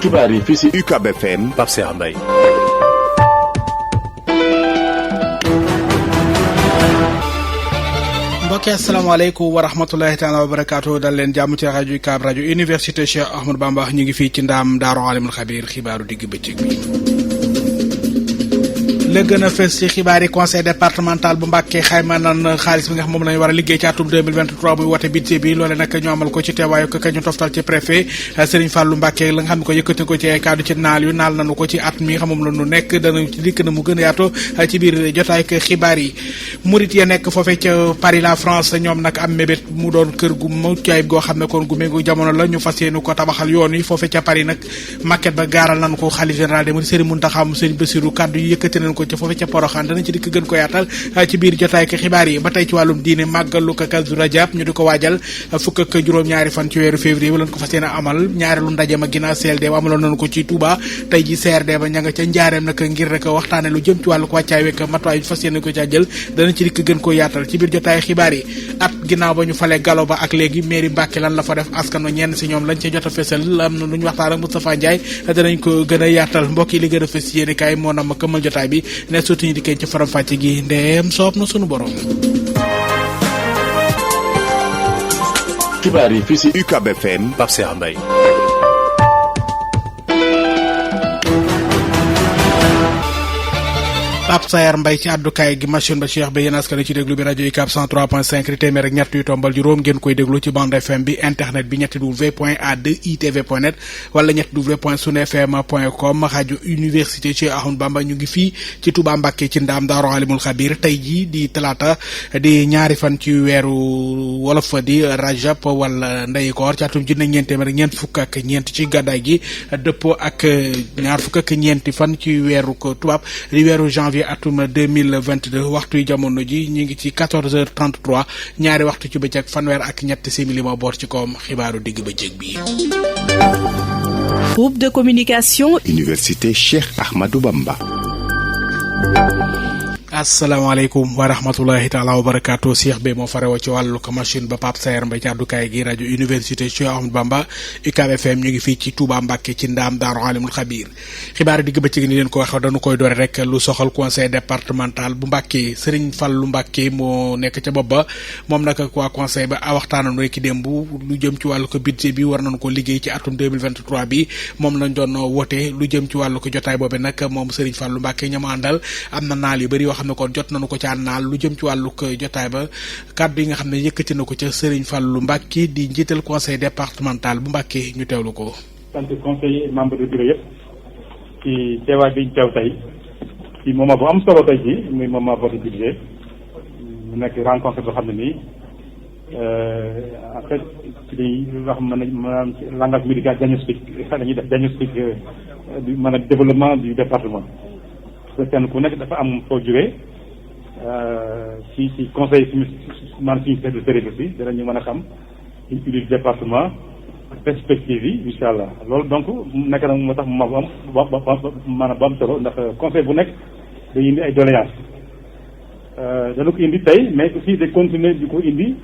xibaar yi fii si UCAB FM Pape Cheikh Mbaye. mbokki asalaamaaleykum wa rahmatulahi taala wa barakaatu dal leen jàmm ci rajo UCAB rajo université Cheikh Ahmadou Bamba ñu ngi fii ci ndaam daaru alimul xabiir xibaaru digg bëccëg bi. la gën a fës ci xibaar yi conseil départemental bu Mbàkke xayma nan xaalis bi nga xam moom lañu war a liggéey ci atum 2023 muy wote budget bi loole nag ñu amal ko ci teewaayu ko ñu toftal ci préfet Serigne Fallou Mbàkke la nga xam ne ko yëkkati ko ci ay kaddu ci naal yu naal nañu ko ci at mi nga xam moom la ñu nekk danañ ci dikk na mu gën a yaatu ci biir jotaay ak xibaar yi. murit ya nekk foofee ca Paris la France ñoom nag am mébét mu doon kër gu mucc ayib goo xam ne kon gu méngu jamono la ñu fas yéene ko tabaxal yoon wi foofee ca Paris nag maquette ba gaaral nañu ko xalif général des mourides Serigne Mountakha Serigne Bassirou kaddu yi yëkkati nañu ko ci foofee ca Porokhane danañ ci dikk gën ko yaatal ci biir jotaay ak xibaar yi ba tey ci wàllum diine màggalu ko Kazu Rajab ñu di ko waajal fukk ak juróom-ñaari fan ci weeru février wala ko fas yéene amal ñaareelu ndaje ma ginnaaw CLD ba amaloon nañu ko ci Touba tey ji CRD ba ña nga ca njaareem nag ngir rek waxtaane lu jëm ci wàllu ko wàccaay wekk matuwaay yu fas yéene ko ca jël danañ ci dikk gën ko yaatal ci biir jotaay xibaar yi. at ginnaaw ba ñu falee Gallo Ba ak léegi mairie Mbàkke lan la fa def askan ñenn si ñoom lañ ca jot a fësal am na lu ñu waxtaan ak Moustapha Ndiaye danañ ko gën a yaatal mbokk yi li gën a fës ci yéene kaay moo nam ma këmmal jotaay bi ne surtout ñu dikkee ci faram fàcce gi ndeem soob na sunu borom. xibaar yi fii si UCAB FM Pape Cheikh Mbaye. Pape Sayar Mbaye ci àddukaay gi machine ba Cheikh ba yéen askan ci déglu bi rajo UCAB 103.5 téeméer ak ñett yu tombal juróom ngeen koy déglu ci bande FM bi internet bi www.a2itv.net wala www.sunfm.com rajo université Cheikh Ahmadou Bamba ñu ngi fii ci Touba Mbacké ci ndaam Daaru Alimul Xabiir tey jii di talaata di ñaari fan ci weeru wolof di Rajab wala ndeyikoor ci atum junne ñeent téeméer ak ñeent fukk ak ñeent ci gàddaay gi dëppoo ak ñaar fukk ak ñeenti fan ci weeru ko tubaab di weeru janvier atum 2022 waxtu yu jamono ji ñu ngi ci 14h33 ñaari waxtu ci bëccëg fanweer ak ñett simili moo boor ci koom xibaaru digg bëccëg bi. Groupe de communication Université Cheikh Ahmadou Bamba. asalaamaaleykum wa rahmatulahi taala wa barakaatu Cheikh bi moo farewoo ci wàllu ko machine ba Pape Sayer Mbaye ci àddukaay gi rajo université Cheikh Ahmadou Bamba UCAB FM ñu ngi fii ci Touba Mbacké ci ndaam Daaru Alimul Xabiir xibaar digg bëccëg ni leen ko waxee dañu koy doore rek lu soxal conseil départemental bu Mbacké Serigne Fallou Mbacké moo nekk ca bopp ba moom nag waa conseil ba waxtaanandoo ki démb lu jëm ci wàllu ko budget bi war nañu ko liggéey ci atum 2023 bi moom lañ doon woote lu jëm ci wàllu ko jotaay boobu nag moom Serigne Fallou Mbacké ñama àndal am na naal yu bëri yoo xam ne kon jot nañu ko ca naal lu jëm ci wàllu jotaay ba kàddu yi nga xam ne yëkkati na ko ca Serigne Fallou Mbacké di njiital conseil départemental bu Mbacké ñu teewlu ko. sant conseil membre du bureau yëpp ci teewaay bi ñu teew tey ci moment bu am solo tey jii muy moment vote budget mu nekk rencontre boo xam ne nii en fait ci li wax maanaam ci langage médical diagnostic dañuy def diagnostic du maanaam développement du département. parce que kenn ku nekk dafa am foo jógee ci conseil suñu maanaam suñu chef de service bi danañu mën a xam ci biir département perspective yi incha allah loolu donc nekk na moo tax ma bu am maanaam bu am solo ndax conseil bu nekk day indi ay doléances dana ko indi tey mais aussi day continuer di ko indi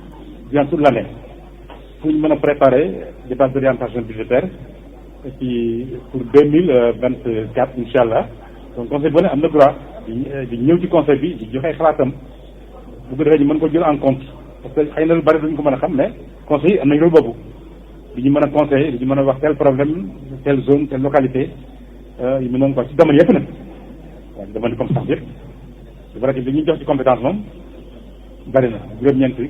durant toute l'année pour ñu mën a préparer dépense d'orientation budgétaire ci pour 2024 incha allah. donc conseil bu ne am na droit di ñëw ci conseil bi di joxe xalaatam bu ko defee ñu mën ko jël en compte parce que xëy na lu bari duñ ko mën a xam mais conseil am nañ loolu boobu di ñu mën a conseiller di ñu mën a wax tel problème telle zone telle localité yu mel noonu quoi ci domaine yëpp nag waaw ci domaine compétence yëpp c'est vrai que li ñuy jox ci compétence moom bari na juróom-ñeenti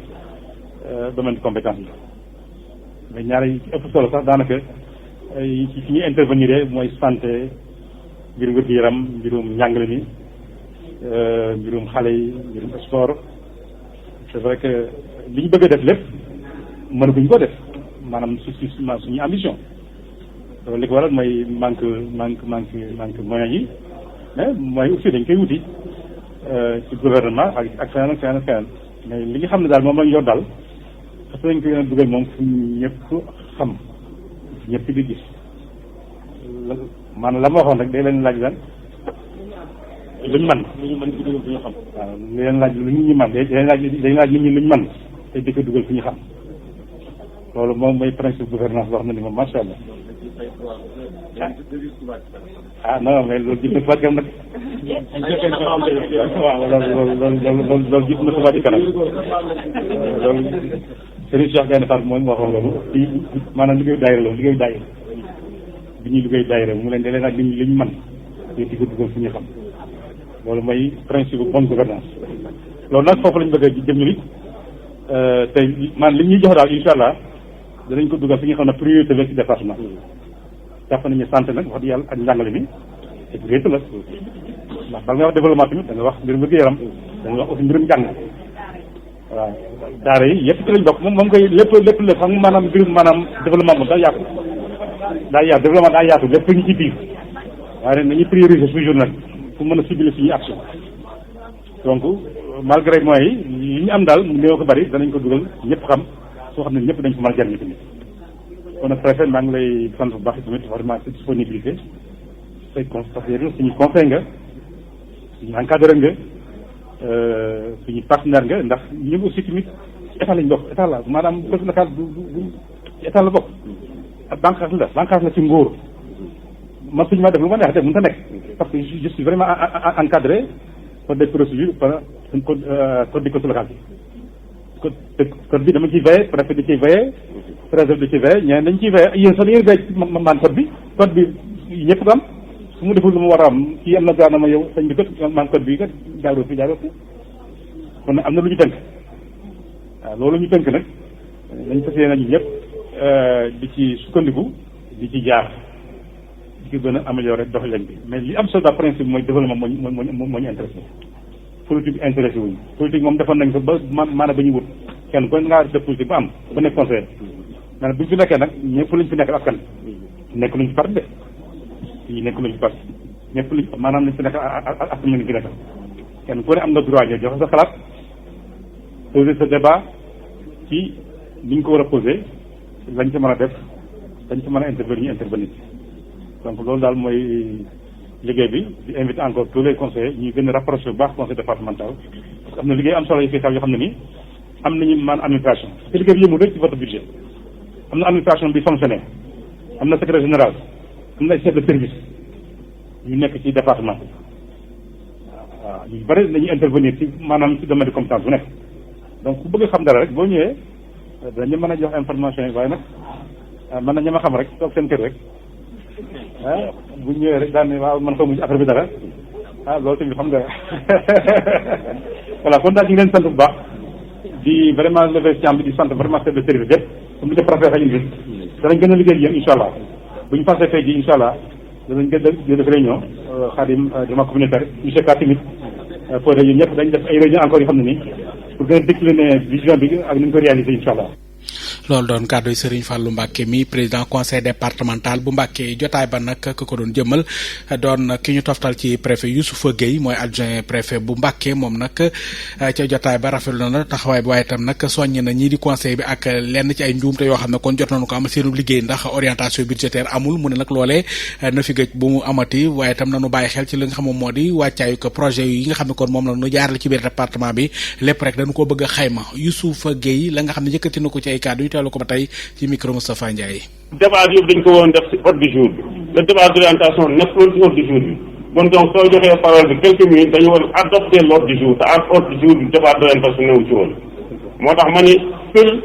domaine de compétence yi mais ñaar yi ci ëpp solo sax daanaka ci fi ñuy intervenir mooy santé mbirum wér-gu-yaram mbirum njàngale mi mbirum xale yi mbirum sport c'est vrai que li ñu bëgg a def lépp mënaguñ ko def maanaam suñu ambition loolu li ko waral mooy manque moyens yi mais mooy aussi dañ koy wuti ci gouvernement ak feneen ak feneen ak feneen mais li nga xam ne daal moom lañ yor daal parce que dañ koy dugal moom fu ñëpp xam ñëpp di gis maanaam la ma waxoon rek day leen laaj lan luñ man luñu mën di dugal fu ñu xam waaw li leen laaj lu nit ñi man dañ laaj nit ñi luñ man te di ko dugal fu ñu xam loolu moom mooy principe gouvernance boo xam ne ni moom macha allah ah non mais loolu jëm na Touba Ca Kanam nag waaw loolu jëm na Touba Ca Kanam loolu Serigne Cheikh Gaïndé Fatma mooy waxoon loolu ci maanaam liggéeyu daayira la liggéeyu daayira bi ñuy liggéey daayira mu leen da leen ak li ñu mën te di ko dugal fu ñu xam loolu mooy principe bonne gouvernance loolu nag foofu lañu bëgg a jëm ñu te man li ñuy jox daal incha allah danañ ko dugal fi nga xam ne priorité la ci département jàpp nañu santé nag wax dëgg yàlla ak njàngale mi te priorité la ndax bala nga wax développement tamit da nga wax mbirum wér-gu-yaram da nga wax aussi mbirum njàng waaw daara yi yëpp ci lañ bokk moom koy lépp xam nga maanaam mbirum maanaam développement moom daa yaatu développement daa yaatu lépp ñu ci biir waaye nañuy prioriser toujours nag pour mën a cibler suñuy action donc malgré moyens yi ñu am daal mu néew ko bari danañ ko dugal ñëpp xam soo xam ne ñëpp dañ ko mën a jariñu tamit kon nag préfet maa ngi lay sant bu baax tamit vraiment sa disponibilité say conseil suñu conseil nga suñu encadré nga suñu partenaire nga ndax ñun aussi tamit ci état lañ bokk état la maanaam collectivité locale du ci état la bokk ak bànqaas la ci nguur man suñu ma def lu ma neex def mënu ta nekk parce que je suis vraiment encadré par des procédures par code du collectivité locale bi code bi dama ciy veillé préfet da ciy veillé trésor da ciy veillé ñeneen dañ ciy veillé yéen sax da ngeen veillé man code bi ñëpp ko am su mu deful lu mu war a am kii am na gaa na ma yow sañ bi kat man code bi kat jaaroo fi kon nag am na lu ñu tënk waaw loolu ñu tënk nag dañ fas yéene nañu ñëpp di ci sukkandiku di ci jaar di ko gën a amélioré doxalin bi mais li am solo daal principe mooy développement moo ñu intéressé politique intéressé wuñu politique moom defoon nañ ko ba maanaam ba ñu wut kenn ko ngaa def politique ba am ba nekk conseiller maanaam bu ñu fi nekkee nag ñëpp lañ fi nekkal askan nekk luñ fi parti de yi nekk luñ fi parti ñëpp luñ maanaam lañ fi nekk askan lañ fi nekkal kenn ku ne am nga droit ñoo joxe sa xalaat poser sa débat ci ni ñu ko war a poser lañ ci mën a def dañ ci mën a intervenir donc loolu daal mooy liggéey bi di inviter encore tous les conseillers ñuy gën a rapproché bu baax conseil départemental parce que am na liggéey am solo yu fi xew yoo xam ne nii am nañu administration te liggéey bi yëmul rek ci votre budget am na administration bi fonctionné am na secrétaire général am na ay chef de service yu nekk ci département bi waaw ñu bëri dañuy intervenir ci maanaam ci domaine de compétence bu nekk donc ku bëgg xam dara rek boo ñëwee dañu mën a jox information yi waaye nag mën na ña ma xam rek toog seen kër rek bu ñëwee rek daan ne waaw man xamuñ ci affaire bi dara loolu tamit xam nga voilà kon daal ñu ngi leen sant bu baax di vraiment lever ci am bi di sant vraiment chef de service yëpp comme ni ko préfet xañ bi danañ gën a liggéey yéen incha allah bu ñu passé tey ji incha allah danañ gën a def réunion Khadim développement communautaire monsieur Ka tamit pour yéen ñëpp dañ def ay réunion encore yoo xam ne nii pour gën a décliner vision bi ak ni ñu ko réaliser incha allah. loolu doon kàddu Serigne Fallou Mbacké mi président conseil départemental bu Mbacké jotaay ba nag ku ko doon jëmmal doon ki ñu toftal ci préfet Youssoufa Gueye mooy adjoint préfet bu Mbacké moom nag ca jotaay ba rafetlu na taxawaay bi waaye itam nag soññ na ñii di conseil bi ak lenn ci ay njuumte yoo xam ne kon jot nañu ko amal seenu liggéey ndax orientation budgétaire amul mu ne nag loolee na fi gëj bu mu amati waaye itam nañu bàyyi xel ci li nga xam moo di wàccaayu ko projet yi nga xam ne kon moom la ñu jaarale ci biir département bi lépp rek dañu ko bëgg a xayma Youssoufa Gueye la nga xam ne yëkkati na ko ci ay kàddu teelu ko ba tey ci micro Moustapha Ndiaye. débat yëpp dañ ko woon def ci ordre du jour bi le débat d'orientation nekkul ci ordre du jour bi bon donc soo joxee parole bi quelques minutes dañu war adopter l'ordre du jour te ordre du jour bi débat d'orientation newu ci woon moo tax ma ni seul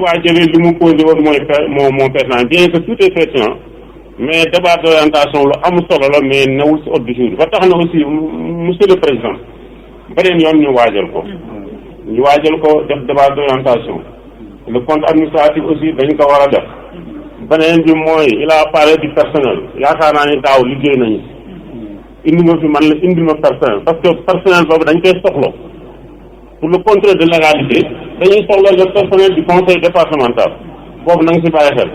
waa jëlee li mu posé woon mooy moo pertinent bien que tout est pertinent mais débat d'orientation lu am solo la mais newul ci ordre du jour bi ba tax na aussi monsieur le président beneen yoon ñu waajal ko def débat d'orientation le compte administratif aussi dañ ko war a def beneen bi mooy il a parlé du personnel yaakaar naa ni daaw liggéey nañu indi ma fi man la indi ma personnel parce que personnel boobu dañ koy soxla pour le contrôle de légalité dañuy soxla le personnel du conseil départemental boobu na nga si bàyyi xel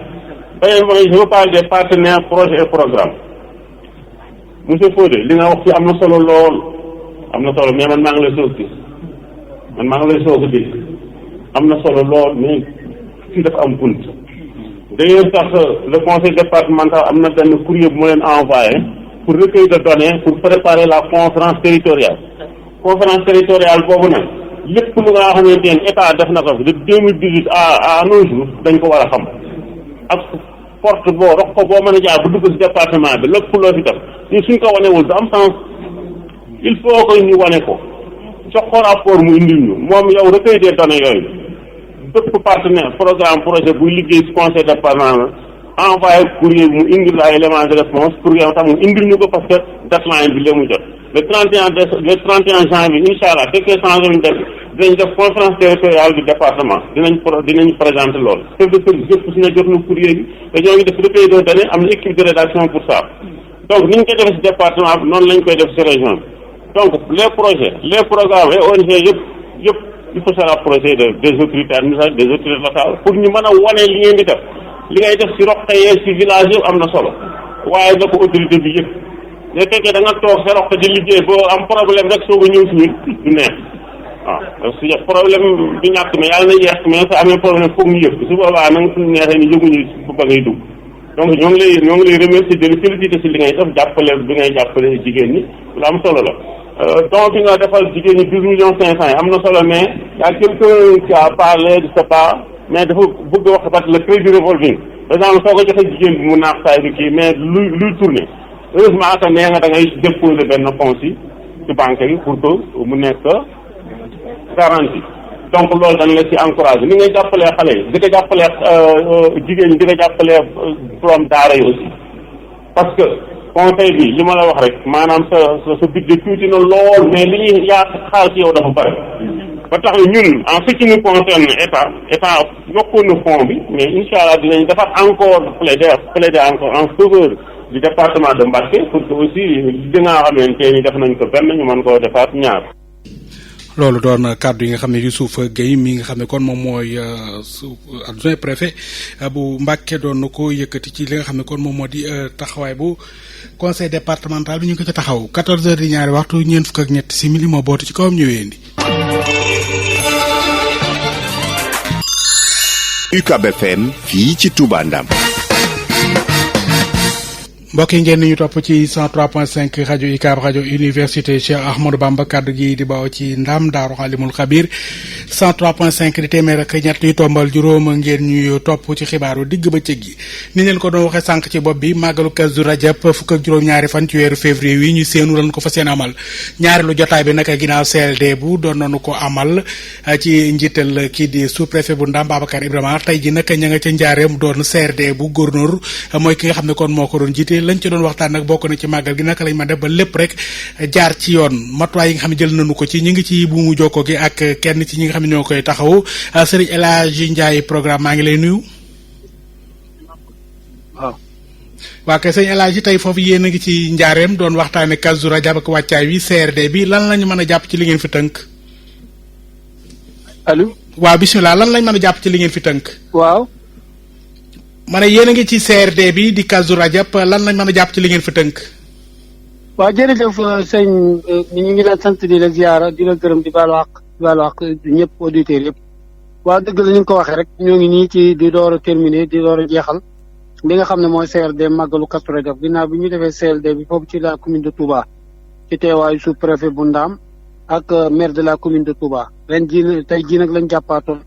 beneen mooy je veux parler des partenaires projets et programmes monsieur Fodé li nga wax ci am na solo lool am na solo mais man maa ngi lay soog gis am na solo lool mais fii dafa am bunt d'ailleurs sax le conseil départemental am na benn courrier bu ma leen envoyé pour recueil de données pour préparer la conférence territoriale boobu nag lépp lu nga xamante ne état def na ko de 2018 à nos jours dañ ko war a xam ak porte boo rox ko boo mën a jaar bu dugg si département bi lépp loo fi def ñun suñ ko wanewul du am sens il faut que ñu wane ko jox ko rapport mu indil ñu moom yow recueil des données yooyu bépp partenaire programme projet buy liggéey si conseil départemental envoyé courrier mu indil ay éléments de réponse pour yow tam mu indil ñu ko parce que deadline bi léemu jot le 31 janvier incha allah fekkee changé wuñ def dinañ def conférence territoriale du département dinañ présenter loolu chef de service yëpp su ne jot na courrier bi te ñoo ngi def recueil de données am na équipe de rédaction pour ça donc ni ñu koy defee si département bi noonu lañ koy def si région bi donc les projets les programmes et ONG yëpp il faut ça projet des autorités administratives des autorités locales pour ñu mën a wane li ngeen di def li ngay def si roqe yee si village yëpp am na solo waaye na ko autorité bi yëpp ne fekkee da nga toog sa roqe di liggéey boo am problème rek soo ko ñëw si ñun du neex waaw su problème du ñàkk mais yàlla na yeex mais sa amee problème foog ñu yëg su boobaa na nga su neexee ni yëguñu ba ngay dugg donc ñoo ngi lay remercier de féliciter si li ngay def jàppale bi ngay jàppale jigéen ñi lu am solo la donc bi nga defal jigéen ñi 12,5 millions yi am na solo mais y a quelqu'un qui a parlé de ça mais dafa bëgg wax parce que le crédit revolving par exemple soo ko joxee jigéen bi mu naax saay du kii mais luy tourner heureusement que nee nga da ngay déposer benn fonds ci banque yi pour que mu nekk garantie donc loolu dañ la ci encouragé ni ngay jàppalee xale yi di ko jàppalee jigéen ñi di ko jàppalee borom daara yi aussi parce que conseil bi li ma la wax rek maanaam sa budget tuuti na lool mais li ñuy yaa xaar ci yow dafa bëri ba tax ñun en ce qui nous concerne état yokkoon na fond bi mais incha allah dinañ defar encore plaider encore en faveur du département de Mbacké pour que aussi li nga xamante ni def nañ ko benn ñu mën koo defaat ñaar. loolu doon kàddu yi nga xam ne Youssouf Gueye mi nga xam ne kon moom mooy adjoint préfet bu Mbacké doon na ko yëkkati ci li nga xam ne kon moom moo di taxawaay bu conseil départemental bi ñu ngi ko ci taxaw 14 heures di ñaari waxtu ñeent fukk ak ñett simili moo bootu ci kawam ñëwee indi. UCAB FM fii ci Touba Ndam. mbokk yi ngeen ni ñu topp ci 103.5 rajo UCAB rajo université Cheikh Ahmadou Bamba kaddu gi di bawoo ci ndam Daaru Alimul Xabir 103.5 di téeméer ak ñett ñu tombal juróom ngeen ñuy topp ci xibaaru digg bëccëg gi ni leen ko doon waxee sànq ci bopp bi màggalu Kazu Rajab fukk ak juróom-ñaari fan ci weeru février wi ñu seenu lan ko fa seen amal ñaareelu jotaay bi naka ginnaaw CLD bu doon nañu ko amal ci njiital kii di sous-préfet bu Ndam Babacar Ibrahima tey ji naka ña nga ca njaareem doon CRD bu gouverneur mooy ki nga xam ne kon moo ko doon jiite lañ ci doon waxtaan nag bokk na ci màggal gi naka lañ ma def ba lépp rek jaar ci yoon matuwaay yi nga xam ne jël nañu ko ci ñi ngi ci bu mu jokkoo gi ak kenn ci ñi nga xam ne ñoo koy taxaw Serigne El Hadji Ndiaye programme maa ngi lay nuyu. waa kay sëñ El Hadji tey foofu yéen a ngi ci njaareem doon waxtaane Kazu Rajab ak wàccaay wi CRD bi lan lañu mën a jàpp ci li ngeen fi tënk. allo. waaw bisimilah lan lañ mën a jàpp ci li ngeen fi tënk. waaw. ma ne yéen a ngi ci CRD bi di Kazu Rajab lan lañ mën a jàpp ci li ngeen fi tënk. waaw jërëjëf sëñ ñu ngi la sant di la ziyaara di la gërëm di baalu àq ñëpp auditeurs yëpp. waaw dëgg la ñu ko waxee rek ñoo ngi nii ci di door a terminer di door a jeexal li nga xam ne mooy CRD màggalu Kazu Rajab ginnaaw bi ñu defee CLD bi foofu ci la commune de Touba ci teewaayu sous-préfet bu Ndam ak maire de la commune de Touba ren jii tey jii nag lañ jàppaatoon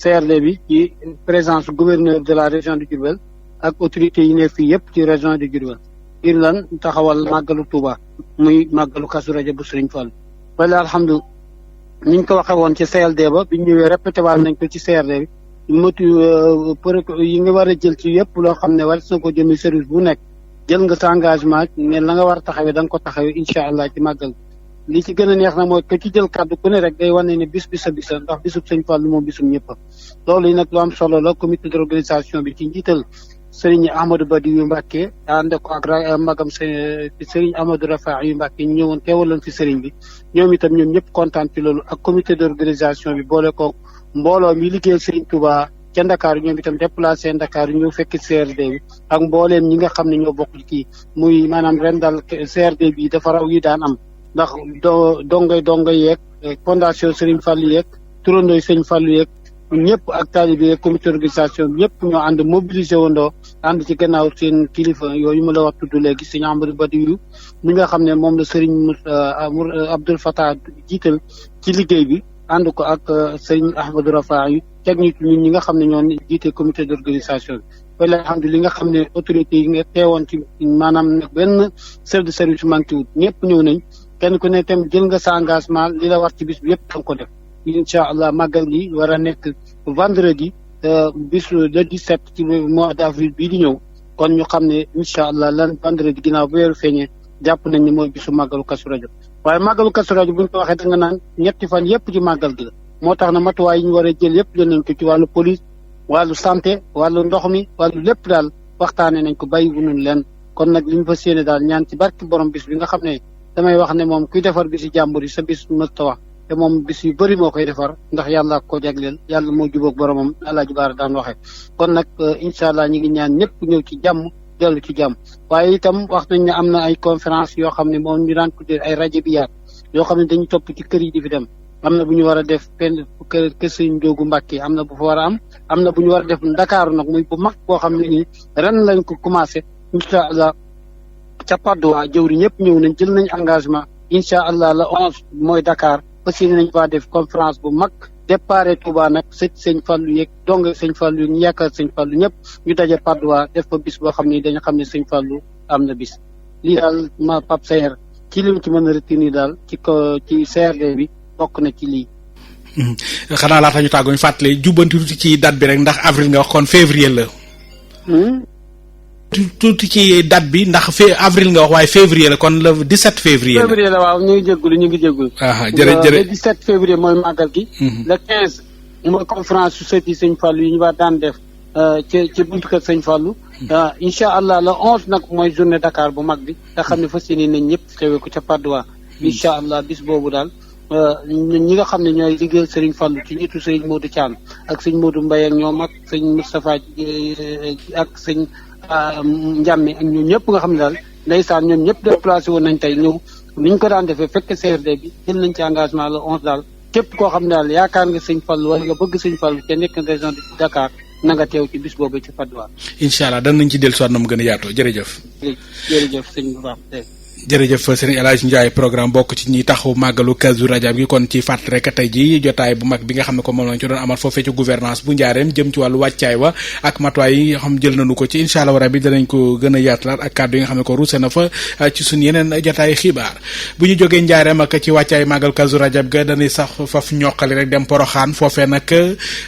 CRD bi ci présence gouverneur de la région de Diourbel ak autorités yi ne fii yëpp ci région de Diourbel ngir lan taxawal màggalu Touba muy màggalu Kazu Rajab bu Serigne Fall. wala alhamdulilah ni ñu ko waxee woon ci CLD ba bi ñu ñëwee répété waat nañ ko ci CRD bi motu yi nga war a jël ci yëpp loo xam ne war na ko jëmi service bu nekk jël nga sa engagement ne la nga war a taxawee da nga ko taxawee incha allah ci màggal li ci gën a neex na mooy que ci jël kàddu ku ne rek day wane ne bis bisa ndax bisub Sëñ Fallu moom bisum ñëpp loolu yi nag lu am solo la comité d'organisation bi ci njiital Serigne Ahmadou Badi yu Mbàkke ànd ko ak magam Serigne Amadou Rafa yu Mbàkke ñu ñëwoon teewaloon fi Serigne bi ñoom itam ñoom ñëpp kontaan ci loolu ak comité d'organisation bi boole ko mbooloo mi liggéeyal Serigne Touba ca Ndakaaru ñoom itam déplacé Ndakaaru ñëw fekk CRD bi ak mbooleem ñi nga xam ne ñoo bokk ci muy maanaam ren daal CRD bi dafa raw yi daan am ndax donga yeeg fondation Serigne Fallou yeeg turandooy Serigne Fallou yeeg ñëpp ak taalibe yeeg comité d'organisation bi ñëpp ñoo ànd mobilisé wandoo ànd ci gannaaw seen kilifa yooyu ma la wax tudd léegi Serigne Amadou Badiou mi nga xam ne moom la Serigne Abdoul Fattah jiital ci liggéey bi ànd ko ak Serigne Ahmadou Rafa yi teg ñu ñun ñi nga xam ne ñoo jiite comité d'organisation bi wala alhamdulilah li nga xam ne autorités yi nga teewoon ci maanaam nag benn chef de service manqué wut ñëpp ñëw nañ kenn ku ne tam jël nga sa engagement li la war ci bis bi yëpp da nga ko def incha allah màggal gi war a nekk vendredi bis le 17 ci mois d' avril bii di ñëw kon ñu xam ne incha allah lan vendredi ginnaaw bu weeru feeñee jàpp nañ ne mooy bisu màggalu Kazu Rajab waaye màggalu Kazu Rajab bu ñu ko waxee da nga naan ñetti fan yëpp ci màggal gi la moo tax na matuwaay yi ñu war a jël yëpp jël nañ ko ci wàllu police wàllu santé wàllu ndox mi wàllu lépp daal waxtaanee nañ ko bàyyi bu nun leen kon nag li ñu fas yéene daal ñaan ci barki borom bis bi nga xam ne damay wax ne moom kuy defar bisi jàmbur yi sa bis mësta wax te moom bis yu bëri moo koy defar ndax yàlla ko jagleel yàlla moo jubóog boromam Alaaji Baara daan waxee kon nag incha allah ñi ngi ñaan ñëpp ñëw ci jàmm dellu ci jàmm waaye itam wax nañ ne am na ay conférence yoo xam ne moom ñu daan tuddee ay rajo bi yaat yoo xam ne dañu topp ci kër yi di fi dem am na bu ñu war a def penn kër Sëñ Njoogu Mbàkke am na bu fa war a am na bu ñu war a def Ndakaaru nag muy bu mag boo xam ne nii ren lañ ko commencé incha allah ca Padoa jëwri ñëpp ñëw nañ jël nañ engagement incha allah la 11 mooy Dakar aussi nañ faa def conférence bu mag déparé Touba nag sëñ Fallou yeeg dong sëñ Fallou ñu yaakaar sëñ Fallou ñëpp ñu daje Padoa def fa bis boo xam ne dañu xam ne sëñ Fallou am na bis lii daal ma Pape Sayer ci li mu ci mën a retenir daal ci CRD bi bokk na ci lii. xanaa laata ñu tàggoo ñu fàttali jubbanti tuuti ci date bi rek ndax avril nga wax kon février la. tuuti ci date bi ndax avril nga wax waaye février la kon le 17 février la. février la waaw ñu ngi jégalu. jërëjëf le 17 février mooy màggal gi. le 15 mooy conférence su sëti sëñ Fallou yi ñu war daan def ci buntu kër sëñ Fallou. incha allah le 11 nag mooy journée Dakar bu mag bi nga xam ne fas yéene nañ ñëpp xewee ko ca Padoa. incha allah bis boobu daal. ñi nga xam ne ñooy liggéeyal Serigne Fallou ci njiitu Serigne Modou Thiam ak sëñ Modou Mbaye ak ñoom ak sëñ Moustapha ak sëñ Ndiame ak ñoom ñëpp nga xam ne daal ndeysaan ñoom ñëpp déplacé woon nañ tey ñëw ni ñu ko daan defee fekk CRD bi jël nañ ci engagement le 11 daal képp koo xam ne daal yaakaar nga sëñ Fallou wala nga bëgg sëñ Fallou te nekk région de Dakar na nga teew ci bis boobu ci Padoa. incha allah danañ ci dellusiwaat na mu gën a yaatoo jërëjëf. jërëjëf sëñ bu baax. jërëjëf Serigne El Hadj Ndiaye programme bokk ci ñi taxawu màggalu Kazu Rajab gi kon ci fàttali rek tey ji jotaay bu mag bi nga xam ne ko moom lañ ci doon amal foofee ci gouvernance bu njaareem jëm ci wàllu wàccaay wa ak matuwaay yi nga xam jël nañu ko ci incha allah rabi danañ ko gën a yaatalaat ak kàddu yi nga xam ne ko ruuse na fa ci suñu yeneen jotaay xibaar bu ñu jógee njaareem ak ci wàccaay màggal Kazu Rajab ga dañuy sax faf ñoqali rek dem Poroxaan foofee nag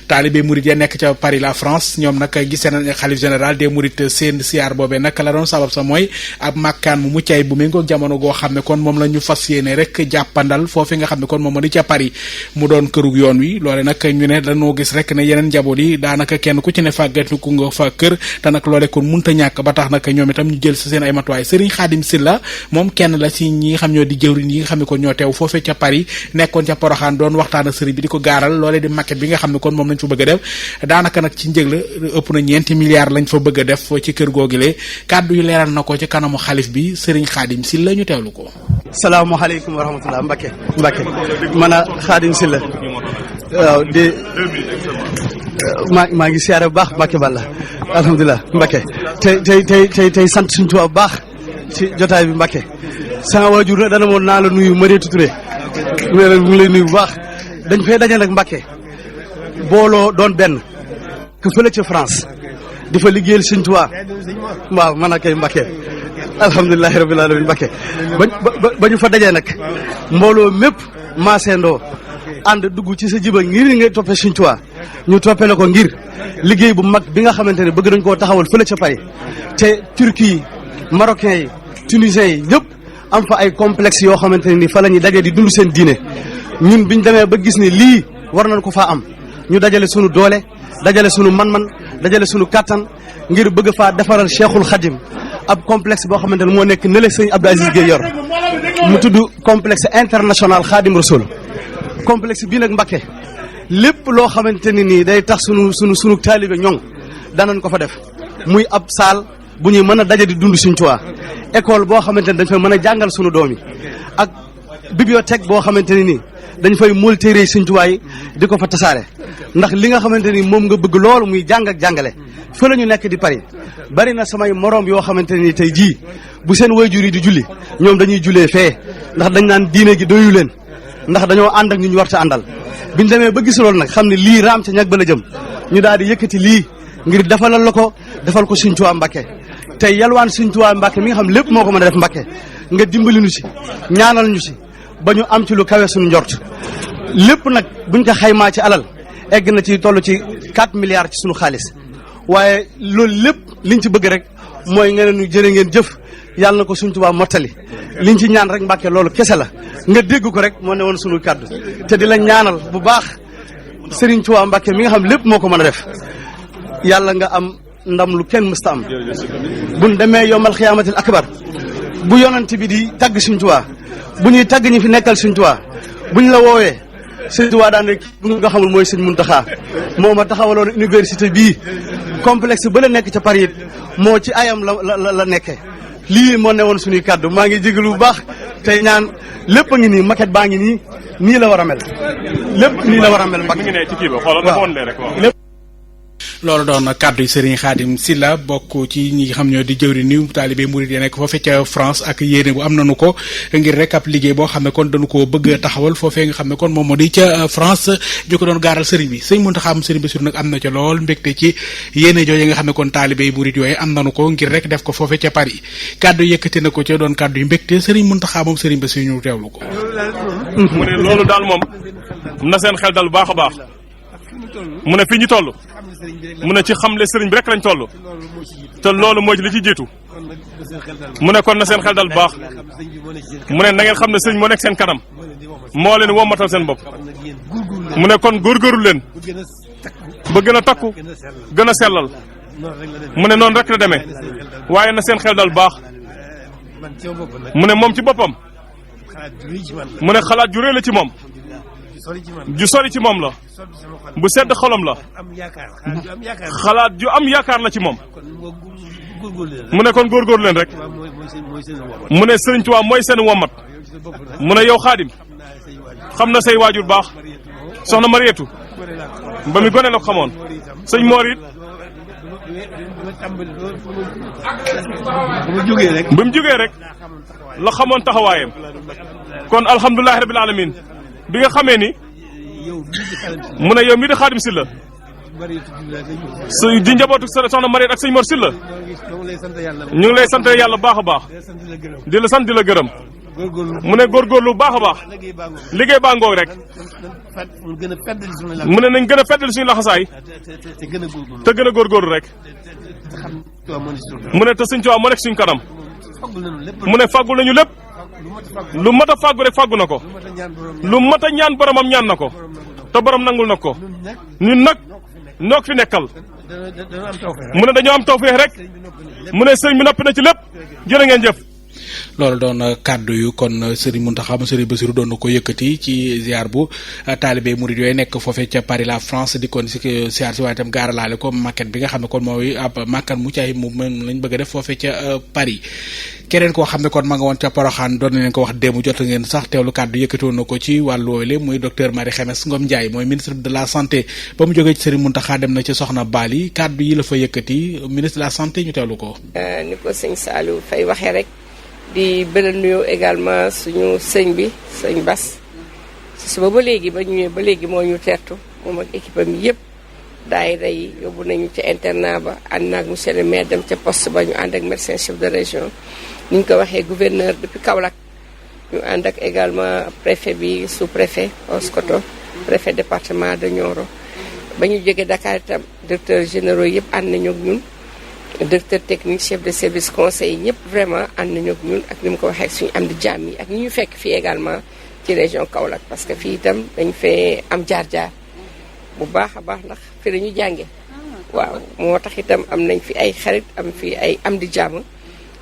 taalibe murid ya nekk ca Paris la France ñoom nag gisee nañ xalif général des mourides seen siyaar boobee nag la doon sabab sa mooy ab màkkaan mu muccaay bu méngoog jamono goo xam ne kon moom la ñu fas yéene rek jàppandal foofu nga xam ne kon moom moo di ca Paris mu doon kërug yoon wi loole nag ñu ne dañoo gis rek ne yeneen njaboot yi daanaka kenn ku ci ne fàggatiku nga fa kër te nag loole kon munta ñàkk ba tax nag ñoom itam ñu jël sa seen ay matuwaay Serigne Khadim Sylla moom kenn la ci ñi nga xam ñoo di jëwriñ yi nga xam ne kon ñoo teew foofee ca Paris nekkoon ca Poroxaan doon waxtaan ak Serigne bi di ko gaaral loole di maquette bi nga xam ne kon moom lañ fa bëgg a def daanaka nag ci njëg la ëpp na 9 milliards lañ fa bëgg a def ci kër googile kàddu yu leeral na ko ci kanamu xalif bi Serigne Khadim Sylla ñu teewlu ko. salaamaaleykum wa rahmatulah Mbacke man a Khadim Sylla waaw di maa ngi siyaare bu baax Mbacke Balla alhamdulilah Mbacke tey sant suñu Tuubaa bu baax ci jotaay bi Mbacke sama waajur na dana moon naa la nuyu Mariétou Touré mu ngi lay nuyu bu baax dañ fay daje nag Mbacke booloo doon benn ku fële ca France di fa liggéeyal suñu Tuubaa waaw man a kay Mbacke alhamdulilahi rabbil alamin Mbacke ba ñu fa dajee nag mbooloo mépp maaseendoo ànd dugg ci sa jiba ngir nga toppee Sëriñ Tuubaa ñu toppee la ko ngir liggéey bu mag bi nga xamante ne bëgg nañ koo taxawal fële ca Paris te Turquie yi Marocains yi Tunisiens yi ñëpp am fa ay complexe yoo xamante ne ni fa la ñuy dajee di dund seen diine ñun biñ demee ba gis ne lii war nañ ko faa am ñu dajale sunu doole dajale sunu man-man dajale sunu kàttan ngir bëgg faa defaral Cheikhul Khadim ab complexe boo xamante ne moo nekk nële sëñ Abdou Aziz Gueye yor mu tudd complexe international Khadim Rasoul complexe bii nag Mbacke lépp loo xamante ne nii day tax sunu taalibe ñoŋ danañ ko fa def muy ab saal bu ñuy mën a daje di dund Sëriñ Tuubaa école boo xamante ne dañ fay mën a jàngal sunu doom yi ak bibliothèque boo xamante ne nii dañ fay mool téere Sëriñ Tuubaa yi di ko fa tasaare ndax li nga xamante ni moom nga bëgg loolu muy jàng ak jàngale fa la ñu nekk di Paris bari na samay moroom yoo xamante ni tey jii bu seen waajur yi di julli ñoom dañuy jullee fee ndax dañ naan diine gi doyu leen ndax dañoo ànd ak ñu warta àndal biñ demee ba gis loolu nag xam ne lii raam ca ñag ba la jëm ñu daal di yëkkati lii ngir defalal la ko defal ko Sëriñ Tuubaa Mbàkke tey yalwaan Sëriñ Tuubaa Mbàkke mi nga xam lépp moo ko mën a def Mbàkke nga dimbali ñu si ñaanal ñu si ba ñu am ci lu kawe suñu njort lépp nag buñ ko xaymaa ci alal egg na ci toll ci 4 milliards ci suñu xaalis waaye loolu lépp liñ ci bëgg rek mooy nga ne ñu jërë ngeen jëf yàlla na ko Sëriñ Tuubaa mottali liñ ci ñaan rek Mbàkke loolu kese la nga dégg ko rek moo ne woon suñu kàddu te di la ñaanal bu baax Sëriñ Tuubaa Mbàkke mi nga xam lépp moo ko mën a def yàlla nga am ndam lu kenn mësta am buñ demee yomal xiyaamatil akbar bu yonent bi di tagg Sëriñ Tuubaa bu ñuy tagg ñi fi nekkal Sëriñ Tuubaa buñ la woowee Sëriñ Tuubaa daan rek bu nga xamul mooy Sëriñ Muntaxaa moo ma taxawaloon université bii complexe ba la nekk ca Paris moo ci ayam la nekkee lii moo ne woon suñuy kàddu maa ngi jégalu bu baax tey ñaan lépp a ngi nii maquette baa ngi nii la war a mel lépp nii la war a mel Mbàkke lépp loolu doon kàddu yi Serigne Khadim Sylla bokk ci ñi xam ñoo di jëwri ni taalibe murid yi nekk foofee ca France ak yéene bu am nañu ko ngir rek ab liggéey boo xam ne kon dañu ko bëgg a taxawal foofee nga xam ne kon moom moo di ca France ñu ko doon gaaral Serigne bi Serigne Mountakha Serigne Bassirou nag am na ca lool mbégte ci yéene jooju nga xam ne kon taalibe murid yooyu am nañu ko ngir rek def ko foofee ca Paris kàddu yëkkati na ko ca doon kàddu yu mbégte Serigne Mountakha moom Serigne Bassirou ñu teewlu ko. mu ne loolu daal moom na seen xel dal bu baax a baax mu ne fii ñu toll mu ne ci xamle sëriñ bi rek lañ toll te loolu moo ci li ci jiitu mu ne kon na seen xel dal bu baax mu ne na ngeen xam ne sëriñ moo nekk seen kanam moo leen wommatal seen bopp mu ne kon góorgóorlu leen ba gën a takku gën a sellal mu ne noonu rek la demee waaye na seen xel dal bu baax mu ne moom ci boppam mu ne xalaat ju rëy la ci moom ju sori ci moom la bu sedd xolam la xalaat ju am yaakaar la ci moom mu ne kon góorgóorlu leen rek mu ne Sëriñ Tuubaa mooy seen wommat mu ne yow Xaadim xam na say waajur baax soxna Mariétu ba mi gone la ko xamoon sëñ Moor it ba mu jógee rek la xamoon taxawaayam kon alhamdulilahi rabbil alamin bi nga xamee ni mu ne yow mii di Xaadim Sylla su di njabootu soxna Mariétu ak sëñ Mor Sylla ñu ngi lay sant yàlla baax a baax di la sant di la gërëm mu ne góorgóorlu baax a baax liggéey baa ngoog rek mu ne nañ gën a feddali suñu laxasaay te gën a góorgóorlu rek mu ne te Sëñ Tuubaa moo nekk suñu kanam mu ne fàggul nañu lépp lu mat a fàggu rek fàggu na ko lu mat a ñaan boromam ñaan na ko te borom nangul na ko ñun nag noo ko fi nekkal mu ne dañoo am tawfeex rek mu ne sëriñ bi noppi na ci lépp jërë ngeen jëf. loolu doon kàddu yu kon Serigne Mountakha Serigne Bassirou doon na ko yëkkati ci ziar bu taalibe murid yooyu nekk foofee ca Paris la France di kon si ziar si waaye itam gaaralaale ko maquette bi nga xam ne kon mooy ab makkan mu caay mu lañ bëgg a def foofee ca Paris. keneen koo xam ne kon ma nga woon ca Porokhane doon na leen ko wax démb jot ngeen sax teewlu kàddu yëkkati woon na ko ci wàllu woowule muy docteur Marie Khemesse Ngom Ndiaye mooy ministre de la santé ba mu jógee ci Serigne Mountakha dem na ci Soxna Bali kàddu yi la fa yëkkati ministre de la santé ñu teewlu ko. ni ko sëñ Saliou Faye waxee rek. di bële nuyoo également suñu sëñ bi sëñ Bass si suba ba léegi ba ñëwee ba léegi moo ñu tertu moom ak équipe am yëpp daayira yi yóbbu nañu ca internat ba ànd naag monsieur le maire dem ca poste ba ñu ànd ak médecin chef de région ni ñu ko waxee gouverneur depuis Kaolack ñu ànd ak également préfet bi sous préfet Oskoto préfet département de Nioro ba ñu jógee Dakar itam directeurs généraux yëpp ànd nañu ak ñun directeur technique chef de service conseil ñëpp vraiment ànd nañu ak ñun ak ni mu ko waxee ak suñu am di jàmm yi ak ñi ñu fekk fii également ci région Kaolack parce que fii itam dañ fee am jaar-jaar bu baax a baax ndax fi la ñu jànge waaw moo tax itam am nañ fi ay xarit am fi ay am di jàmm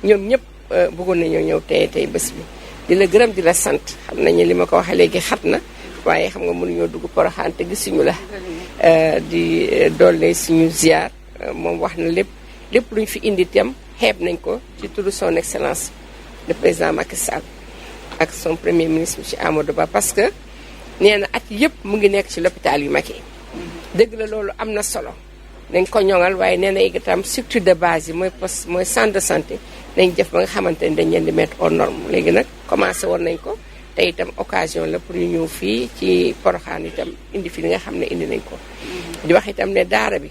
ñoom ñëpp bëggoon nañoo ñëw tey bés bi di la gërëm di la sant xam nañu li ma ko waxee léegi xat na waaye xam nga mënuñoo dugg Porokhane te gisuñu la di doole suñu ziar moom wax na lépp lu ñu fi indi itam xeeb nañ ko ci turu son excellence le président Macky Sall ak son premier ministre monsieur Amadou Ba parce que nee na at yëpp mu ngi nekk ci l'hôpital yu mag yi dëgg la loolu am na solo dañ ko ñoŋal waaye nee na itam structure de base yi mooy poste mooy centre de santé dañ def ba nga xamante ni dañ leen di mettre aux normes léegi nag commencé woon nañ ko te itam occasion la pour ñu ñëw fii ci Porokhane itam indi fi li nga xam ne indi nañ ko di wax itam ne daara bi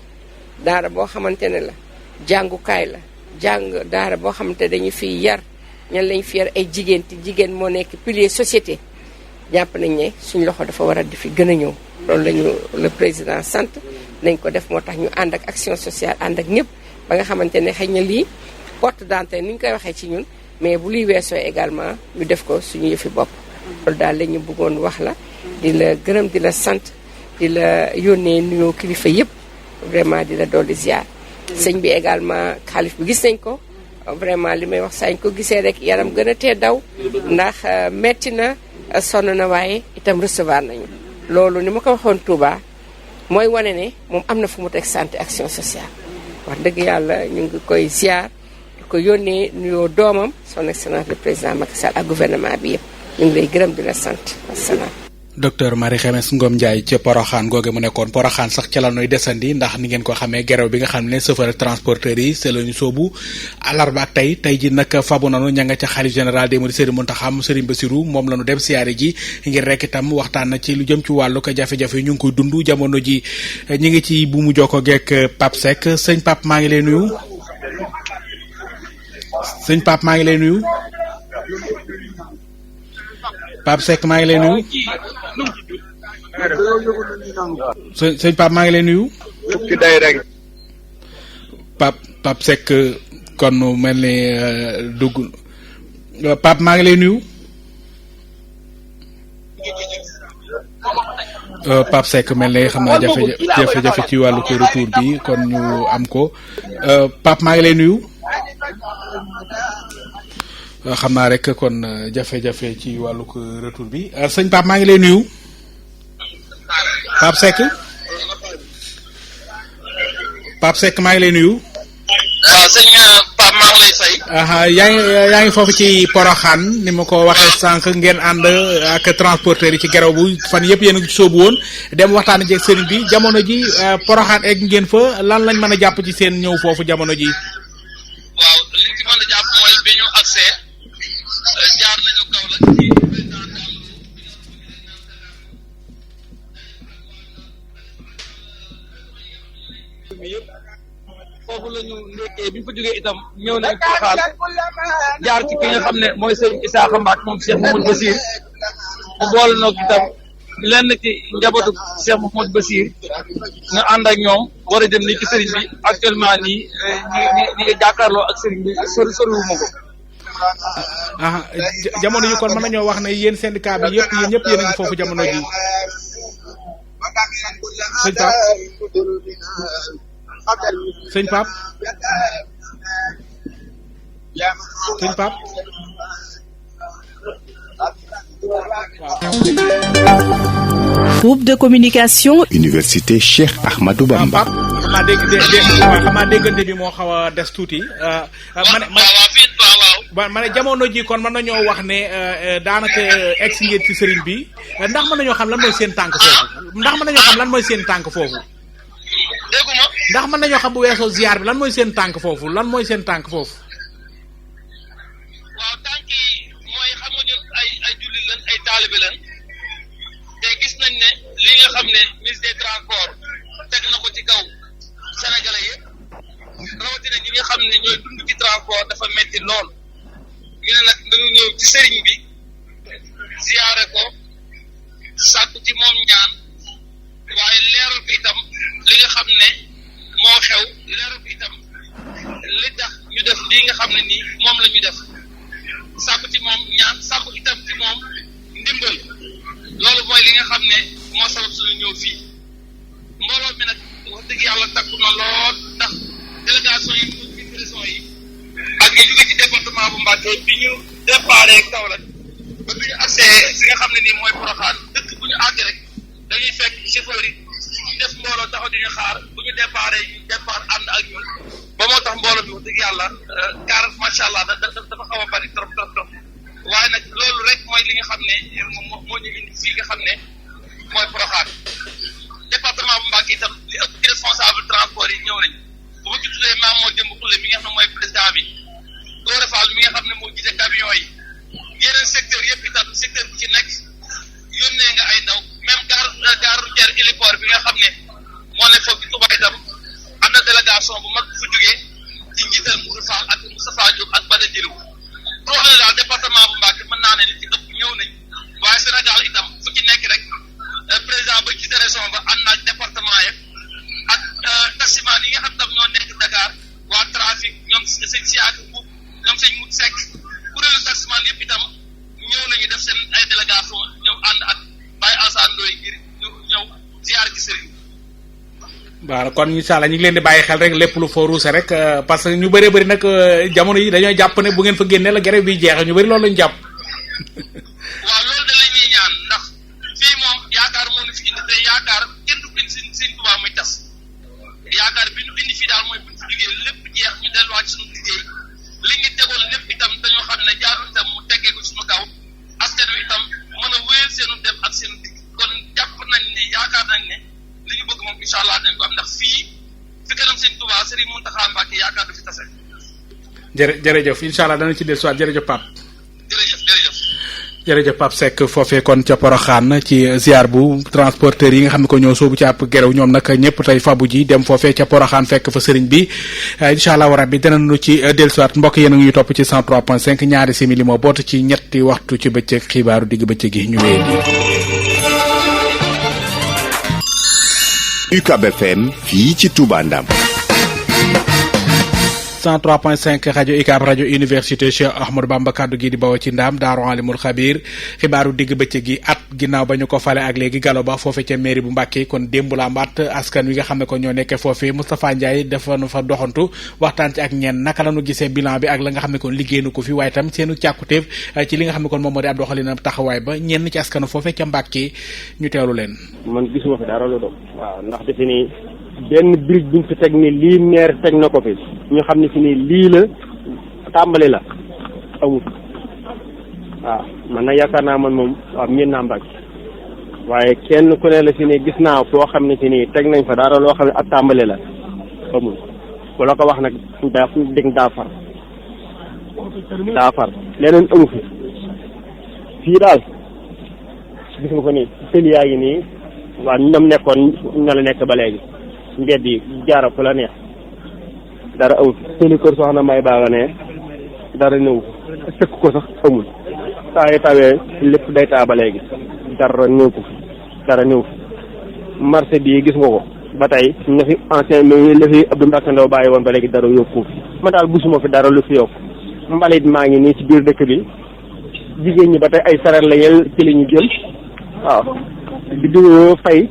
daara boo xamante ne la jàngukaay la daara boo xamante dañu fiy yar ñan lañ fi yar ay jigéen te jigéen moo nekk pilier société jàpp nañ ne suñ loxo dafa war a di fi gën a ñëw loolu lañu le président sant nañ ko def moo tax ñu ànd ak action sociale ànd ak ñëpp ba nga xamante ne xëy na lii porte d'entrée ni ñu koy waxee ci ñun mais bu luy weesoo également ñu def ko suñu yëfi bopp loolu daal la ñu bëggoon wax la di la gërëm di la sant di la yónnee nuyoo kilifa yëpp vraiment di la dolli ziar sëñ bi également xalif bi gis nañ ko vraiment li may wax saa ñu ko gisee rek yaram gën a tee daw ndax metti na sonn na waaye itam recevoir nañu loolu ni ma ko waxoon Touba mooy wane ne moom am na fu mu teg santé action sociale wax dëgg yàlla ñu ngi koy ziar di ko yónnee nuyoo doomam son excellence le président Macky Sall ak gouvernement bi yëpp ñu ngi lay gërëm di la sant wasalaam. docteur Marie Khemesse Ngom Ndiaye ca Porokhane googe mu nekkoon Porokhane sax ca la nuy desandi ndax ni ngeen ko xamee gerew bi nga xam ne chauffeur transporteurs yi c'est la ñu soobu àllarba ak tey ji nag fabu nanu ña nga ca xalif général des mourides Serigne Mountakha Serigne Bassirou moom la ñu dem siyaare ji ngir rek itam waxtaan na ci lu jëm ci wàllu ko jafe-jafe yi ñu ngi koy dund jamono ji ñi ngi ci bu mu jokkoo geek Pape Seck sëñ Pape maa ngi lay nuyu sëñ Pape maa ngi lay nuyu Pape Seck maa ngi lay nuyu sëñ Pape maa ngi lay nuyu Pape Seck kon mel ni dugg Pape maa ngi lay nuyu Pape Seck mel ni xam naa jafe-jafe ci wàllu ko retour bi kon ñu am ko Pape maa ngi lay nuyu xam naa rek kon jafe-jafe ci wàllu ko retour bi sëñ Pape maa ngi lay nuyu Pape Seck maa ngi lay nuyu. waaw sëñ Pape maa ngi lay fay. yaa ngi foofu ci Porokhane ni ma ko waxee sànq ngeen ànd ak transporteurs yi ci geraw bu fan yëpp yéen a ngi sóobu woon dem waxtaan ak sëriñ bi jamono ji Porokhane egg ngeen fa lan lañ mën a jàpp ci seen ñëw foofu jamono ji. waaw liñ ci mën a jàpp mooy bi ñu accès jaar nañu kaw la ci président yëpp foofu la ñu ndekkee bi ñu fa jógee itam ñëw nañ Porokhane jaar ci ki nga xam ne mooy sëñ Isaaxa Mbacke moom Cheikh Mouhamadou Bassir mu boole noog itam lenn ci njabootu Cheikh Mouhamadou Bassir nga ànd ak ñoom war a dem ni ci sëriñ bi actuellement nii ñi ngi jàkkaarloo ak sëriñ bi soriwuma ko. jamono yi kon mën nañoo wax ne yéen syndicat bi yëpp yéen ñëpp yéen a ngi foofu jamono ji sëñ Pape Groupe de communication. Université Cheikh Ahmadou Bamba. xam naa déggante bi moo xaw a des tuuti. ma ne jamono ji kon mën nañoo wax ne daanaka egg si ngeen ci sëriñ bi ndax mën nañoo xam lan mooy seen tànk foofu ndax mën nañoo xam lan mooy seen tànk foofu. ndax mën nañoo xam bu weesoo ziar bi lan mooy seen tànk foofu lan mooy seen tànk foofu. waaw tànk yi mooy xam nga ñun ay jullit lan ay taalibe lan te gis nañ ne li nga xam ne ministre des transports teg na ko ci kaw sénégalais yëpp rawatina ñi nga xam ne ñooy dund ci transport dafa metti lool ñu ne nag dañu ñëw ci sëriñ bi ziyaare ko sàkku ci moom ñaan waaye leeral ko itam li nga xam ne moo xew leeral ko itam li tax ñu def lii nga xam ne nii moom la ñu def sàkku ci moom ñaan sàkku itam ci moom ndimbal loolu mooy li nga xam ne moo sabab suñu ñëw fii mbooloo mi nag wax dëgg yàlla takku na lool ndax délégation yi ci région yi ak ñu jóge ci département bu Mbacké bi ñu déparé Kaolack ba bi ñu accès fi nga xam ne nii mooy Porokhane dëkk bu ñu àgg rek dañuy fekk chauffeur yi def mbooloo taxaw di ñu xaar bu ñu déparé ñu départ ànd ak ñun ba moo tax mbooloo bi wax dëgg yàlla car macha allah dafa xaw a bari trop waaye nag loolu rek mooy li nga xam ne moo ñu indi fii nga xam ne mooy Porokhane département bu Mbacké itam li ëpp ci responsable transport yi ñëw nañ bu ma ci tuddee maam moo jëmb xulle mi nga xam ne mooy président bi Gora Fall mi nga xam ne moo jiite camion yi yeneen secteur yëpp itam secteur bu ci nekk yónnee nga ay ndaw même gare routière héliport bi nga xam ne moo ne foofu Touba itam am na délégation bu mag bu fa jógee ci njiital Mourou Fall ak Moustapha Diop ak Bada Djilou pour wax ne daal département bu Mbacké mën naa ne li ci ëpp ñëw nañ waaye Sénégal itam fu ci nekk rek président ba jiite région ba ànd naag département yëpp ak taximan yi nga xam tam ñoo nekk Dakar waa trafic ñoom sëñ Siak Mboub ñoom sëñ Mout Seck kuréelu taximan yëpp itam ñëw nañu def seen ay délégation ñëw ànd ak Baye Alassane Ndoye ngir ñëw ziar ci sëriñ. waaw kon incha allah ñu ngi leen di bàyyi xel rek lépp lu foo ruuse rek parce que ñu bëree bëri nag jamono yi dañoo jàpp ne bu ngeen fa génnee la grève bi jeexee ñu bëri loolu lañu jàpp. waaw loolu de la ñuy ñaan ndax fii moom yaakaar moo ñu fi indi te yaakaar kenn du indi seen Tuubaa muy tas yaakaar bi ñu indi fii daal mooy bu ñu fi liggéey lépp jeex ñu delluwaat ci suñu liggéey li ñu tegoon lépp itam dañoo xam ne jaarul itam mu teggee ko suñu kaw askan wi itam mën a wéyal seenu dem ak seenu digg kon jàpp nañ ne yaakaar nañ ne li ñu bëgg moom incha allah dañ ko am ndax fii fi kanam seen Tuubaa Serigne Mountakha Mbacké yaakaar du fi tase. jërëjëf incha allah dana ci dellusiwaat jërëjëf Pape. jërëjëf Pape Seck foofee kon ca Porokhane ci ziar bu transporteur yi nga xam ne ko ñoo soobu ci àpp gerew ñoom nag ñëpp tey fabu ji dem foofee ca Porokhane fekk fa sëriñ bi incha allah rabbi danañu ci dellusiwaat mbokk yéen a ngi ñuy topp ci 103.5 ñaari simili moo boot ci ñetti waxtu ci bëccëg xibaaru digg bëccëg yi ñu wéy di UCAB FM fii ci Touba Ndam 103.5 rajo UCAB rajo université Cheikh Ahmadou Bamba kaddu gi di bawoo ci ndaam Daaru Alimul Xabiir xibaaru digg bëccëg gi at ginnaaw ba ñu ko fale ak léegi Gallo Ba foofe ca mairie bu Mbàkke kon démb la mbaat askan wi nga xam ne ko ñoo nekkee foofe Moustapha Ndiaye dafa nu fa doxantu waxtaan ci ak ñenn naka la ñu gisee bilan bi ak la nga xam ne kon liggéey na ko fi waaye tam seenu càkkutéef ci li nga xam ne kon moom moo di ab doxalina taxawaay ba ñenn ci askanu foofe ca Mbàkke ñu teewlu leen. man gisuma fi dara lu doon waaw ndax defe ni benn brique buñ fi teg ni lii maire teg na ko fi ñu xam ne fi ni lii la tàmbali la amut waaw man nag yaakaar naa man moom waaw miin naa Mbàkke waaye kenn ku ne la fi ni gis naa foo xam ne fi ni teg nañ fa dara loo xam ne ab tàmbali la amul ku la ko wax nag daa far leneen amu fi fii daal gis nga ko nii tëli yaa ngi nii waaw ñoom nekkoon ña la nekk ba léegi mbedd yi jaara fu la neex dara amul tëli kër soxna may baaga ne dara néew sëkk ko sax amul saa yi tawee lépp day taa ba léegi dara néew ko dara néew marché bii gis nga ko ba tey na fi ancien mi la fi Abdou Mbacke Ndaw bàyyi woon ba léegi dara yokku ma daal gisuma fi dara lu fi yokk mbalit maa ngi nii ci biir dëkk bi jigéen ñi ba tey ay sareet la yel ci li ñu jël waaw di diwoo fay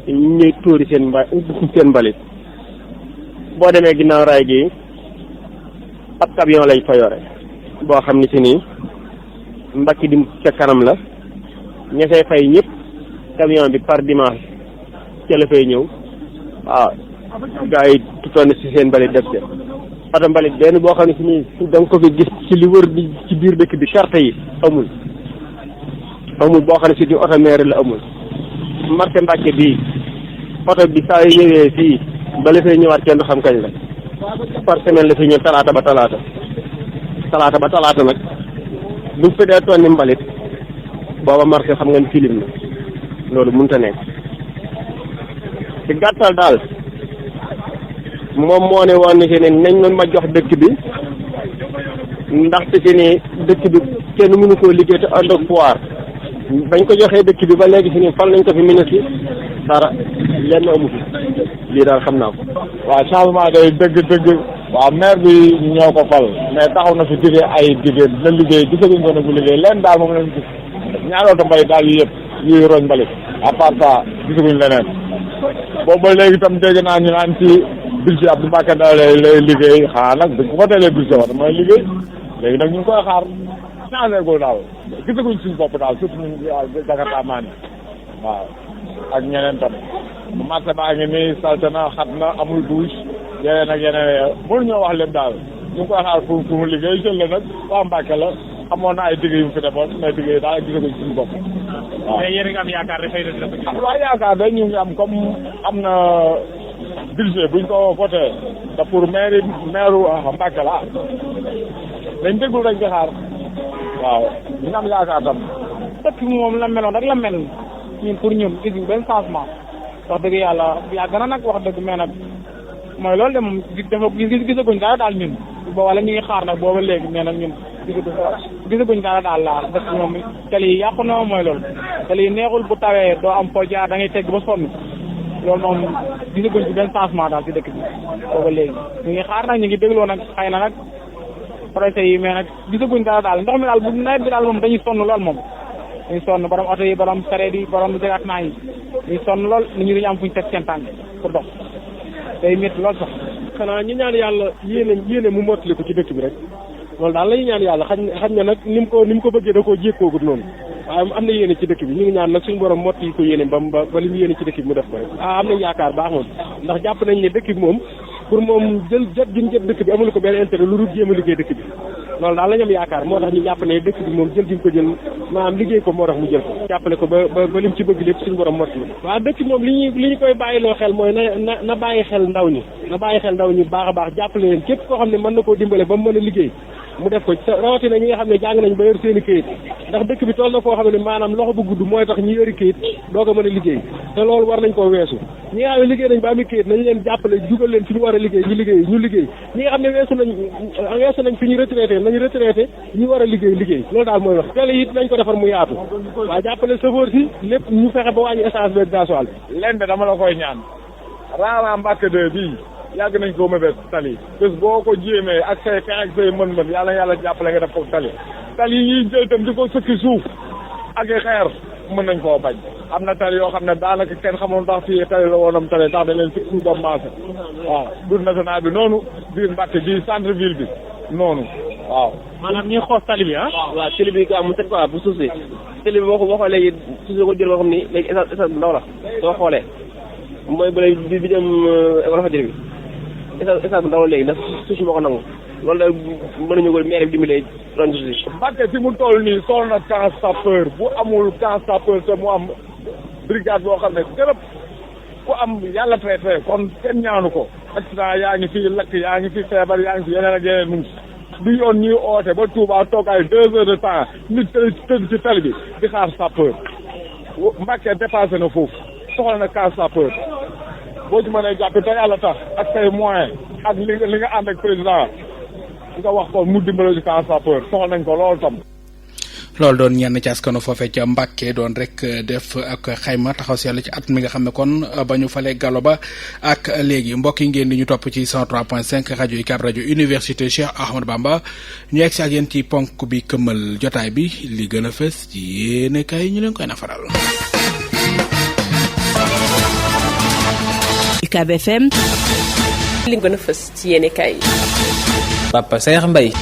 ñuy tuuri seen mbalit boo demee ginnaaw raay gi ab camion lañ fa yore boo xam ne si nii mbakki di ca kanam la ña fay fay ñëpp camion bi par dimanche ca la fay ñëw waaw gars yi tutoon si seen mbalit def te oto mbalit benn boo xam ne si nii da nga ko fi gis ci li wër di ci biir dëkk bi carte yi amul boo xam ne si ni oto maire la amul marché Mbàkke bii oto bi saa yu ñëwee fii ba la fay ñëwaat kenn du xam kañ la par semaine la fi ñëw talaata ba talaata nag buñ fi dee tonni mbalit booba marché xam nga ni filim na loolu mënut a nekk ci gàttal daal moom moo ne woon ni si ne nañ ma jox dëkk bi ndaxte si ni dëkk bi kenn mënu koo liggéey te ànd ak pouvoir bañ ko joxee dëkk bi ba léegi si ni fal nañ ko fi ministre dara lenn amu fi lii daal xam naa ko. waaw changement day dëgg waaw maire bi ñoo ko fal mais taxaw na fi digee ay digee dina liggéey gisaguñ ko ne bu liggéey leen daal moom lañ gis ñaari oto mbalit daal yu yëpp yuy roñ mbalit à part ça gisaguñ leneen boobu ba léegi itam dégg naa ñu naan ci budget Abdou Mbacke Ndaw lay liggéey xanaa nag dañ ko fa teelee budget wax mooy liggéey léegi nag ñu ngi koy xaar changé ko daal gisaguñ suñu bopp daal surtout ñun Jakarta maan waaw ak ñeneen tam marché baa ngi nii salte na xat na amul douche yeneen ak yeneen mënu ñoo wax leen daal ñu ngi koy xaar pour mu liggéey jël la nag waa Mbàkke la amoon na ay digg yu mu fi defoon mais digg yi daal gisaguñ suñu bopp waaw. mais yéen a ngi am yaakaar ne xëy na dina ko ji. waaw yaakaar dañ ñu ngi am comme am na budget buñ ko voté te pour maire Mbàkke la dañ déglu rek di xaar waaw ñu am yaakaar tam. dëkk bi moom la meloon rek la mel ñun pour ñun gis ñu benn changement wax dëgg yàlla yàgg na nag wax dëgg mais nag mooy loolu de moom dafa gisaguñ dara daal ñun wala ñu ngi xaar nag booba léegi mais nag ñun gisaguñ dara daal laal parce que moom tali yi yàqu na mooy loolu tali yi neexul bu tawee doo am foo jaar da ngay tegg ba sonn loolu moom gisaguñ ci benn changement daal ci dëkk bi booba léegi ñu ngi xaar nag ñu ngi dégloo nag xëy na nag projet yi mais nag gisaguñ dara daal ndox mi daal bu nawet bi daal moom dañuy sonn lool moom dañuy sonn borom oto yi borom sareet yi borom dégatement yi dañuy sonn lool nit ñi dañu am fu ñu teg seen tànk pour dox day métti lool sax. xanaa ñu ñaan yàlla yéene mu mottali ko ci dëkk bi rek loolu daal la ñu ñaan yàlla xañ na nag ni mu ko bëggee da koo jékkoogut noonu waaye am na yéene ci dëkk bi ñu ngi ñaan nag suñu borom mottali ko yéene ba li mu yéene ci dëkk bi mu def ko rek am nañ yaakaar baax moom ndax jàpp nañ ne dëkk bi moom pour moom jot gi ñu jot dëkk bi amul ko benn intérêt lu dul jéem a liggéey dëkk bi loolu daal la ñam yaakaar moo tax ñu jàpp ne dëkk bi moom jël gi ñu ko jël maanaam liggéey ko moo tax mu jël ko jàppale ko ba lim ci bëgg lépp suñu borom mottali ko waaw dëkk moom li ñu koy bàyyiloo xel mooy na bàyyi xel ndaw ñi baax a baax jàppale leen képp koo xam ne mën na koo dimbale ba mu mën a liggéey mu def ko rawatina ñi nga xam ne jàng nañ ba yor seen i këyit ndax dëkk bi toll na koo xam ne maanaam loxo bu gudd mooy tax ñi yori këyit doo ko mën a liggéey te loolu war nañ koo weesu ñi nga xam ne liggéey nañ ba ami këyit nañ leen jàppale jugal leen fi ñu war a liggéey ñu liggéey ñi nga xam ne weesu nañ fi ñu retraité nañu retraité ñi war a liggéey loolu daal mooy wax teel it nañ ko defar mu yaatu waaw jàppale chauffeur si lépp ñu fexe ba wàññi essence bi gasoil bi leen de dama la koy ñaan Rara Mbacké 2 bii yàgg nañ ko mébét tali bés boo ko jéemee ak say pexe ak say mën-mën yàlla jàppale nga def ko tali yi ñuy jël tam di ko sëkki suuf ak xeer mën nañ koo bañ am na tali yoo xam ne daanaka kenn xamul ndax fii tali la woonam tali ndax dañ leen fi suuf ba maase waaw route nationale bi noonu biir Mbacké bii centre ville bi noonu waaw maanaam ñuy xoos tali bi waaw tali bi ka mu teg quoi bu suuf si tali bi boo xoolee léegi suuf si ko jël boo xam ni léegi essence bu ndaw la soo xoolee mooy bu lay bi dem Walfadjri bi essence bu ndaw léegi ndax suuf si moo ko nangu loolu da mën nañu ko maire bi dimbalee ron suuf si Mbacké fi mu toll nii soxla na camp sapeur bu amul camp sapeur te mu am brigade boo xam ne gërëb ku am yàlla traité kon kenn ñaanu ko accident yaa ngi fi lakk yaa ngi fi feebar yaa ngi fi yeneen ak yeneen mu ngi du yoon ñuy oote ba Touba toog ay 2 heures de temps nit tëdd ci tali bi di xaar sapeur Mbacké dépassé na foofu soxla na camp sapeur boo ci mënee jàpp te yàlla tax ak say moyen ak li nga ànd ak président nga wax ko mu dimbale ci camp sapeur soxla nañ ko loolu tam. loolu doon ñenn ci askanu foofee ca Mbacké doon rek def ak xayma taxaw seetlu ci at mi nga xam ne kon ba ñu falee Gallo Ba ak léegi mbokk yi ngeen di ñu topp ci 103.5 rajo UCAB rajo université Cheikh Ahmadou Bamba ñu egg si ak yéen ci ponk bi këmmal jotaay bi li gën a fës ci yéene kay ñu leen koy nafaral. UCAB FM. li gën a fës ci yéene kay. Papa Saer Mbaye.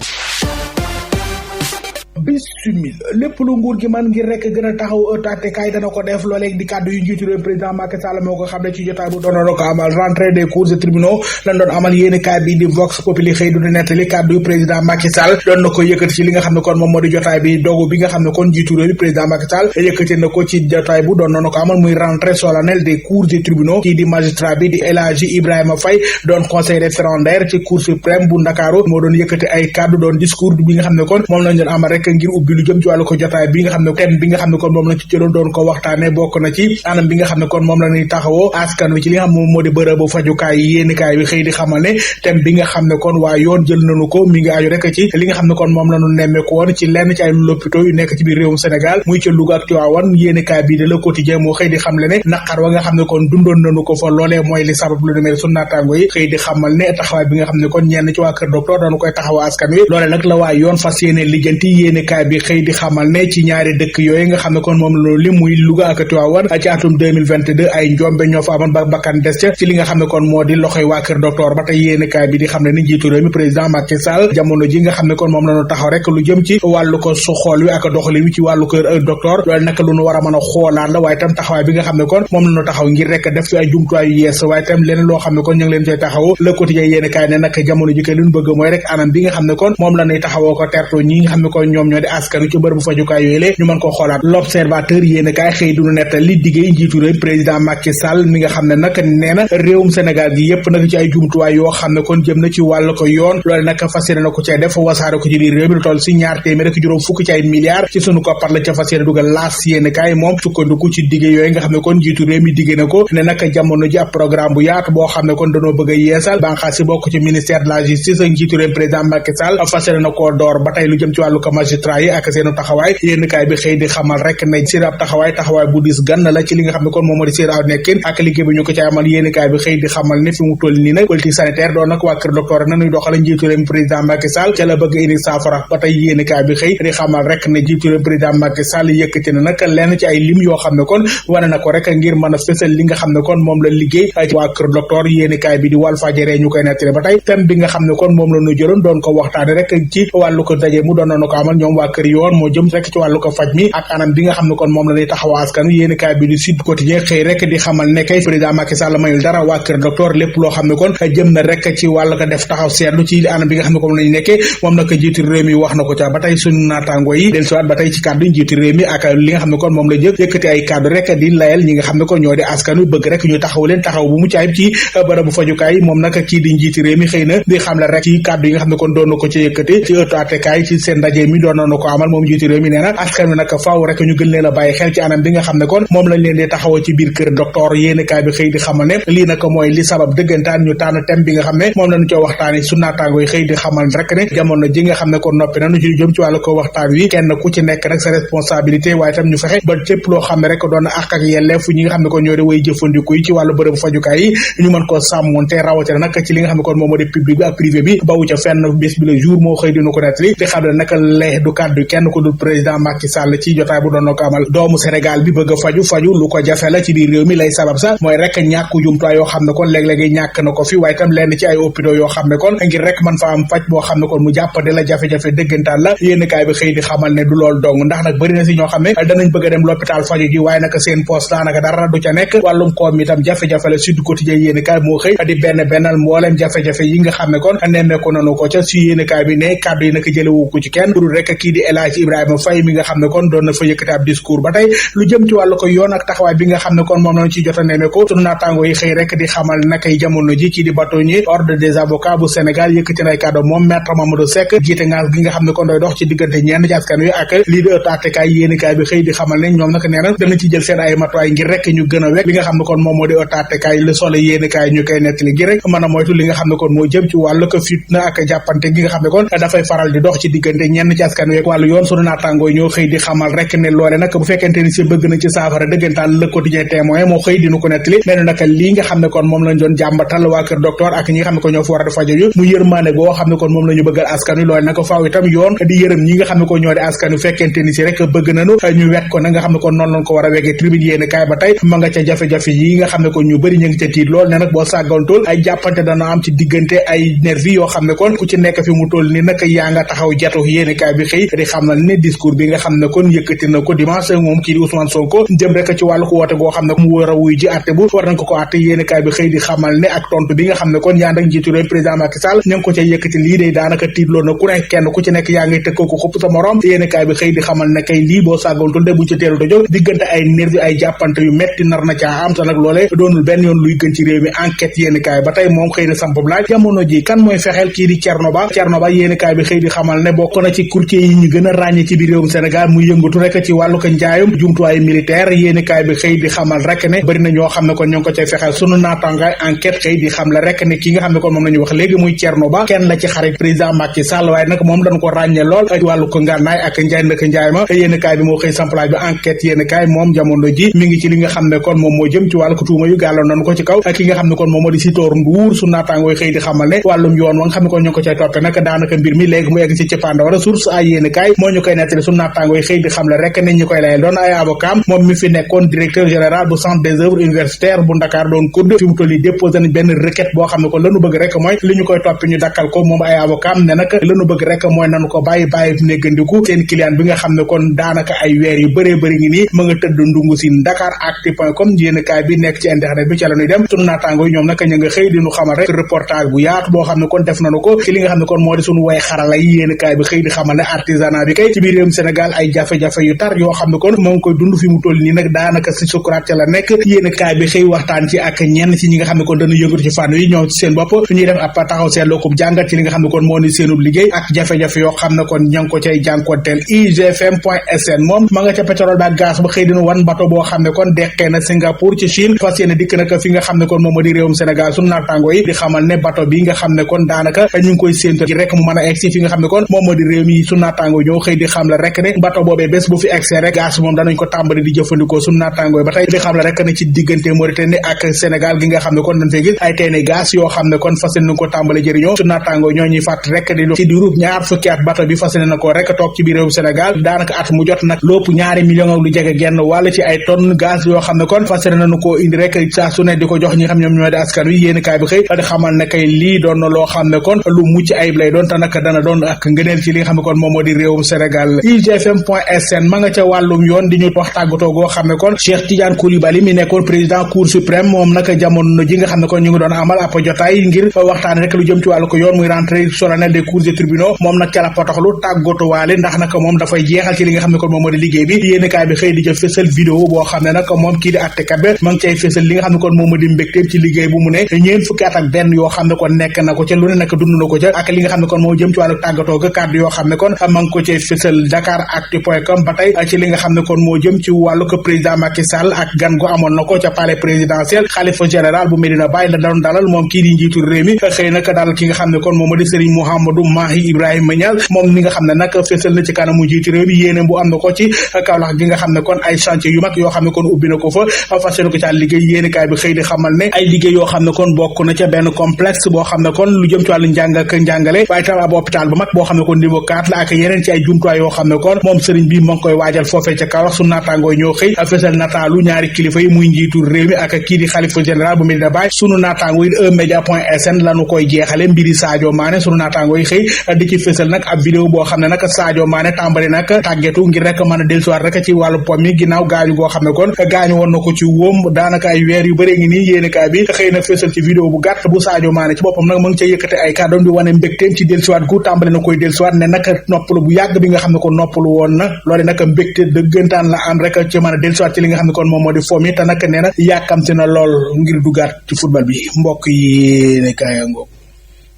bisimil lépp lu nguur gi man ngir rek gën a taxaw ëttaatekaay dana ko def loolee di kàddu yu njiitu réew président Macky Sall moo ko xam ne ci jotaay bu doonoon ko amal rentrée des cours et tribunaux lan doon amal yéeni kaay bi di Vox Populi xëy du di nettali kàddu yu président Macky Sall doon na ko yëkkati ci li nga xam ne kon moom moo di jotaay bi dogu bi nga xam ne kon njiitu réew président Macky Sall yëkkati na ko ci jotaay bu doon ko amal muy rentrée solennelle des cours et tribunaux kii di magistrat bi di El Hadji Ibrahima Faye doon conseil référendaire ci cour suprême bu Ndakaaru moo doon yëkkati ay kàddu doon discours bi nga xam ne kon moom lañ doon amal rek ngir ubbi lu jëm ci wàllu ko jotaay bi nga xam ne thème bi nga xam ne kon moom la ci jëloon doon ko waxtaane bokk na ci anam bi nga xam ne kon moom la ñuy taxawoo askan wi ci li nga xam moom moo di bërëbu fajukaay yi yéenikaay bi xëy di xamal ne thème bi nga xam ne kon waa yoon jël nañu ko mi ngi aju rek ci li nga xam ne kon moom la ñu nemmeeku woon ci lenn ci ay lopito yu nekk ci biir réewum Sénégal muy ca Louga ak Tivaouane yéenikaay bi de Le Quotidien moo xëy di xam le ne naqar wa nga xam ne kon dundoon nañu ko fa loolee mooy li sabab lu demee sunu naataango yi xëy di xamal ne taxawaay bi nga xam ne kon ñenn ci waa kër docteur dañu koy taxaw askan wi loolee nag la waa yoon fas yéene lijjanti yéenikaay bi xëy di xamal ne ci ñaari dëkk yooyu nga xam ne kon moom la li muy Louga ak Tivaouane ci atum 2022 ay njombe ñoo fa amoon ba bakkan des ca ci li nga xam ne kon moo di loxoy waa kër docteur ba tey yéenekaay bi di xam ne ni njiitu réew mi président Macky Sall jamono ji nga xam ne kon moom la ñu taxaw rek lu jëm ci wàllu ko su xool wi ak doxalin wi ci wàllu kër docteur loolu nag lu ñu war a mën a xoolaat la waaye tam taxawaay bi nga xam ne kon moom la ñu taxaw ngir rek def ci ay jumtuwaay yu yees waaye tam leneen loo xam ne kon ñu ngi leen koy taxaw Le Quotidien yéenekaay ne nag jamono ji kay li ñu bëgg mooy rek anam bi nga xam ne kon moom la ñuy taxawoo ko tertu ñi nga xam ne kon ñoom ñoo di askanu ci bërëbu fajukaay yooyu le ñu mën koo xoolaat. L'Observateur yéen kaay xëy duñu nettal li diggéey njiitu réew président Macky Sall mi nga xam ne nag nee na réewum Sénégal gi yépp nag ci ay jumtuwaay yoo xam ne kon jëm na ci wàll ko yoon loolu nag fas yéene na ko cee def wasaare ko ci biir réew mi lu toll si 200 ci ay milliards ci sunu koppar la ca fas yéene dugal laas yéen kaay moom sukkandiku ci digge yooyu nga xam ne kon njiitu réew mi digge na ko ne nag jamono ji ab programme bu yaatu boo xam ne kon dañoo bëgg a yeesal banqaas si bokk ci ministère de la justice njiitu réew président Macky Sall fas yéene na koo door ba tey lu jëm ci wàllu ko magistrat yi ak seenu taxawaay yéen kaay bi xëy di xamal rek ne seen ab taxawaay bu dis gann la ci li nga xam ne kon moom moo di seen aw nekkin ak liggéey bi ñu ko ci amal yéen kaay bi xëy di xamal ne fi mu toll nii nag politique sanitaire doon nag waa kër docteur nañuy doxale njiitu réew président Macky Sall ca la bëgg indi saafara ba tey yéen kaay bi xëy di xamal rek ne njiitu réew président Macky Sall yëkkati na nag lenn ci ay lim yoo xam ne kon wane na ko rek ngir mën a fësal li nga xam ne kon moom la liggéey ci waa kër docteur yéen kaay bi di Walf Fadjri ñu koy nettali ba tey thème bi nga xam ne kon moom la ñu jëloon doon ko waxtaane rek ci wàllu ko daje mu doon na ko amal ñoom waa kër yoon moo jëm rek ci wàllu ko faj mi ak anam bi nga xam ne kon moom la ñuy taxaw askan yéen kaay bi di Sud Quotidien xëy rek di xamal ne kay président Macky Sall mayul dara waa kër docteur lépp loo xam ne kon jëm na rek ci wàllu ko def taxaw seetlu ci anam bi nga xam ne kon lañu nekkee moom nag njiitu réew mi wax na ko ca ba tey suñu naataango yi del siwaat ba tey ci kàddu njiitu réew mi ak li nga xam ne kon moom la jël yëkkati ay kàddu rek di layal ñi nga xam ne kon ñoo di askan wi bëgg rek ñu taxaw leen taxaw bu mucc ayib ci bërëbu fajukaay moom nag kii di njiitu réew mi xëy na di xam la rek ci kàddu yi nga xam ne kon doon na ko ci yëkkati ci ëttu attekaay ci seen ndaje mi doon na ko amal moom njiitu réew mi nee na askan wi nag faaw rek ñu gën leen a bàyyi xel ci anam bi nga xam ne kon moom lañ leen di taxawoo ci biir kër docteur yéeni kaay bi xëy di xamal ne lii nag mooy li sabab dëggantaan ñu tànn thème bi nga xam ne moom lañu ci waxtaani su naataango yi xëy di xamal rek ne jamono ji nga xam ne kon noppi nañu ci jëm ci wàllu ko waxtaan wi kenn ku ci nekk rek sa responsabilité waaye tam ñu fexe ba lépp loo xam ne rek doon na àq ak yelleef ñi nga xam ne kon ñoo di way jëfandiku yi ci wàllu bërëbu fajukaay yi ñu mën koo sàmmonte rawatina nag ci li nga xam ne kon moom moo di public bi ak privé bi bawu ca fenn bés bi le jour moo xëy dina ko nettali te xam ne nag lee du kàddu kenn ko dul président Macky Sall ci jotaay bu doon na ko amal doomu Sénégal bi bëgg a faju lu ko jafe la ci biir réew mi lay sabab sax mooy rek ñàkku jumtuwaay yoo xam ne kon léeg-léegi ñàkk na ko fi waaye tam lenn ci ay hôpitaux yoo xam ne kon ngir rek man fa am faj boo xam ne kon mu jàppande la jafe-jafe dëggantaan la yénn kaay bi xëy di xamal ne du lool dong ndax nag bëri na si ñoo xam ne danañ bëgg a dem l'hôpital faju ji waaye nag seen poste daanaka dara du ca nekk wàllum koom itam jafe-jafe la Sud Quotidien yénn kaay moo xëy di bennal mbooleem jafe-jafe yi nga xam ne kon nemmeeku nanu ko ca si yénn kaay bi ne kàddu yi nag jëlewu ko ci kenn dul rek kii di El Hadji Ibrahima Faye mi nga xam ne kon doon na fa yëkkati ab discours ba tey lu jëm ci wàllu ko yoon ak taxawaay bi nga xam ne kon moom lañu ci jot a nemmeeku sunu naataango yi xëy rek di xamal nakay jamono ji kii di bâtonnier ordre des avocats bu Sénégal yëkkati nay kàddu moom maître Mamadou Seck jiite ngaas gi nga xam ne kon doy dox ci diggante ñenn ci askan wi ak lii di attekaay yéenekaay bi xëy di xamal ne ñoom nag nee na dana ci jël seen ay matuwaay ngir rek ñu gën a wekk li nga xam ne kon moom moo di attekaay Le Soleil yéenekaay ñu koy nettali ngir rek mën a moytu li nga xam ne kon moo jëm ci wàllu ko fitna ak jàppante gi nga xam ne kon dafay faral di dox ci diggante ñenn ci askan wi ak wàllu yoon sunu naataango yi ñoo xëy di xamal rek ne loole nag bu fekkente ni si bëgg na ci saafara dëggantaan Le Quotidien Témoin moo xëy dinu ko nettali nee na nag lii nga xam ne kon moom lañ doon jàmbatal waa kër docteur ak ñi nga xam ne ko ñoo fa war a fajoju mu yërmaane goo xam ne kon moom la ñu bëggal askan wi loole nag faaw itam yoon di yërëm ñi nga xam ne ko ñoo di askan wi fekkente ni si rek bëgg nañu ñu wet ko na nga xam ne kon noonu lañ ko war a wegee tribune yéen kaay ba tey ma nga ca jafe-jafe yi nga xam ne kon ñu bëri ñu ngi ca tiit lool ne nag boo sàggantul ay jàppante dana am ci diggante ay nervi yoo xam ne kon ku ci nekk fi mu toll ni nag yaa nga taxaw jatu yéen kaay bi xëy di xam na ne discours bi nga xam ne kon yëkkati na ko dimanche moom kii di Ousmane Sonko jëm rek ci wàllu ko woote goo xam ne mu war a wuy ji àtte bu war nañ ko àtte yéen kaay bi xëy di xamal ne ak tontu bi nga xam ne kon yaa ndak njiitu réew président Macky Sall ñu ngi ko ca yëkkati lii day daanaka tiitloo na ku ne kenn ku ci nekk yaa ngay tëkkoo ko xupp sa morom yéen kaay bi xëy di xamal ne kay lii boo sàggantul de buñ ca teelu ta jóg diggante ay nervi ay jàppante yu metti nar na caa am te nag loolee doonul benn yoon luy gën ci réew mi enquête yéen kaay ba tey moom xëy na samp laaj jamono ji kan mooy fexeel kii di Thierno Ba yéen kaay bi xëy di xamal ne bokk na ci courtier yi ñu gën a ràññee ci biir réewum Sénégal muy yëngatu rek ci wàllu ko njaayum jumtuwaay militaire yéen kaay bi xëy di xamal rek ne bëri na ñoo xam ne kon ñoo ngi ko cay fexeel sunu naataangaay enquête xëy di xam la rek ne ki nga xam ne kon moom la ñu wax léegi muy Thierno Ba kenn la ci xarit président Macky Sall waaye nag moom dañ ko ràññee lool ci wàllu ko ngànnaay ak njaay ndëkk njaay ma yéen kaay bi moo xëy samplaaj bi enquête yéen kaay moom jamono ji mi ngi ci li nga xam ne kon moom moo jëm ci wàllu ko tuuma yu gàlloon nañu ko ci kaw ak ki nga xam ne kon moom moo di Sitor Ndour su naataangooy xëy di xamal ne wàllum yoon wa nga xam ne kon ñoo ko cay toppe nag daanaka mbir mi léegi mu egg ci cëppaanda wala source ay yéen kaay moo ñu koy nettali su naataangooy xëy di xam le rek ne ñi koy layel doon ay avocat moom mi fi nekkoon directeur général bu centre des œuvres universitaires bu Dakar doon COUD fi mu toll nii déposé nañ benn requête boo xam ne kon lañu bëgg rek mooy li ñu koy toppe ñu dakkal ko moom ay avocat ne nag lañu bëgg rek mooy nanu ko bàyyi néggandiku seen client bi nga xam ne kon daanaka ay weer yu bëree bëri ngi nii ma nga tëdd ndungu si Dakaractu.com yéen kaay bi nekk ci internet bi ca la ñuy dem sunu naataango yi ñoom nag ñu nga xëy di ñu xamal rek reportage bu yaatu boo xam ne kon def nañu ko ci li nga xam ne kon moo di sunu way xarala yi yéen kaay bi xëy di xamal ne artisanat bi kay ci biir réewum Sénégal ay jafe-jafe yu tar yoo xam ne kon moo ngi koy dund fi mu toll nii nag daanaka si sukuraat ca la nekk yéen kaay bi xëy waxtaan ci ak ñenn ci ñi nga xam ne kon dañu yëngatu ci fànn yi ñoo ci seen bopp ñuy def ab taxaw seetloo ko jàngat ci li nga xam ne kon moo ni seenub liggéey ak jafe-jafe yoo xam ne kon ña ngi ko cay jànkonteel igfm.sn moom ma nga ca pétrole ba gaz ba xëy dina wan bato boo xam ne kon deqee na Singapour ci Chine fas yéene dikk nag fi nga xam ne kon moom moo di réewum Sénégal sunu naataango yi di xamal ne bato bi nga xam ne kon daanaka ñu ngi koy séentu ci rek mu mën a egsi fi nga xam ne kon moom moo di réew mi sunu naataango yi ñoo xëy di xam la rek ne bato boobee bés bu fi egsee rek gaz moom danañ ko tàmbali di jëfandikoo sunu naataango yi ba tey di xam la rek ne ci diggante Mauritanie ak Sénégal gi nga xam ne kon dañ fay gis ay teene gaz yoo xam ne kon fas yéene ko tàmbali jëriñoo sunu naataango yi ñoo ñuy fàtt rek di ci diirub ñaar fukki at bato bi fas yéene na ko rek toog ci biir réewum Sénégal daanaka at mu jot nag lépp ñaari million ak lu jege genn wàll ci ay tonnes gaz yoo xam ne kon fas yéene nañu koo indi rek saa su ne di ko jox ñi nga xam ñoom ñoo di askan wi yéen kaay bi xëy di xamal ne kay lii doon na loo xam ne kon lu mucc ayib lay doon te nag dana doon ak ngëneel ci li nga xam ne kon moom moo di réewum Sénégal igfm.sn ma nga ca wàllum yoon di ñu wax tàggatoo goo xam ne kon Cheikh Tidiane Coulibaly mi nekkoon président cour suprême moom nag jamono ji nga xam ne kon ñu ngi doon amal ab jotaay ngir waxtaane rek lu jëm ci wàllu ko yoon muy rentrée solennelle des cours et tribunaux moom nag ca la potoxlu tàggatuwaale ndax nag moom dafay jeexal ci li nga xam ne kon moom moo di liggéey bi yéen kaay bi xëy di jëf fësal vidéo boo xam ne nag moom kii di attekat bi ma ngi cay fësal li nga xam ne kon moom moo di mbégteem ci liggéey bu mu ne ñeen fukki at ak benn yoo xam ne kon nekk na ko ca lu ne nag dund na ko ca ak li nga xam ne kon moo jëm ci wàllu tàggatoo ga kàddu yoo xam ne kon ma ngi ko cay fësal Dakaractu.com ba tey ci li nga xam ne kon moo jëm ci wàllu ko président Macky Sall ak gan gu amoon na ko ca palais présidentiel xalifa général bu Medina Baye la doon dalal moom kii di njiitu réew mi xëy nag dalal ki nga xam ne kon moom moo di Serigne Mouhamadou Mahi Ibrahima Niass moom mi nga xam ne nag fësal na ci kanamu njiitu réew mi yéene bu am na ko ci Kaolack gi nga xam ne kon ay chantier yu mag yoo xam ne kon ubbi na ko fa fas yéene ko ca liggéey yéene kaay bi xëy di xamal ne ay liggéey yoo xam ne kon bokk na ca benn complexe boo xam ne kon lu jëm ci wàllu njàng ak njàngale waaye tam ab hôpital bu mag boo xam ne kon niveau 4 la ak yeneen ci ay jumtuwaay yoo xam ne kon moom sëriñ bi moo ngi koy waajal foofee ca Kaolack su naataangooy ñoo xëy fësal nataalu ñaari kilifa yi muy njiitu réew mi ak kii di xalifa général bu Medina Baye sunu naataangoo yi eMédia.sn lañu koy jeexale mbiri Sadio Mané sunu naataangoo yi xëy di ci fësal nag ab vidéo boo xam ne nag Sadio Mané tàmbali nag tàggetu ngir rek mën a dellusiwaat rek ci wàllu pom mi ginnaaw gaañu goo xam ne kon gaañu woon na ko ci wóom daanaka ay weer yu bëree ngi nii yéenekaay bi xëy na fësal ci vidéo bu gàtt bu Sadio Mané ci boppam nag mu ngi ca yëkkate ay kàddoom di wane mbégteem ci dellusiwaat gu tàmbali na koy dellusiwaat ne nag noppalu bu yàgg bi nga xam ne kon noppalu woon na loolu nag mbégte dëggantaan la am rek ci mën a dellusiwaat ci li nga xam ne kon moom moo di foom yi te nag nee na yàkkamti na lool ngir duggaat ci football bi mbokk yi ne kaaya ngoog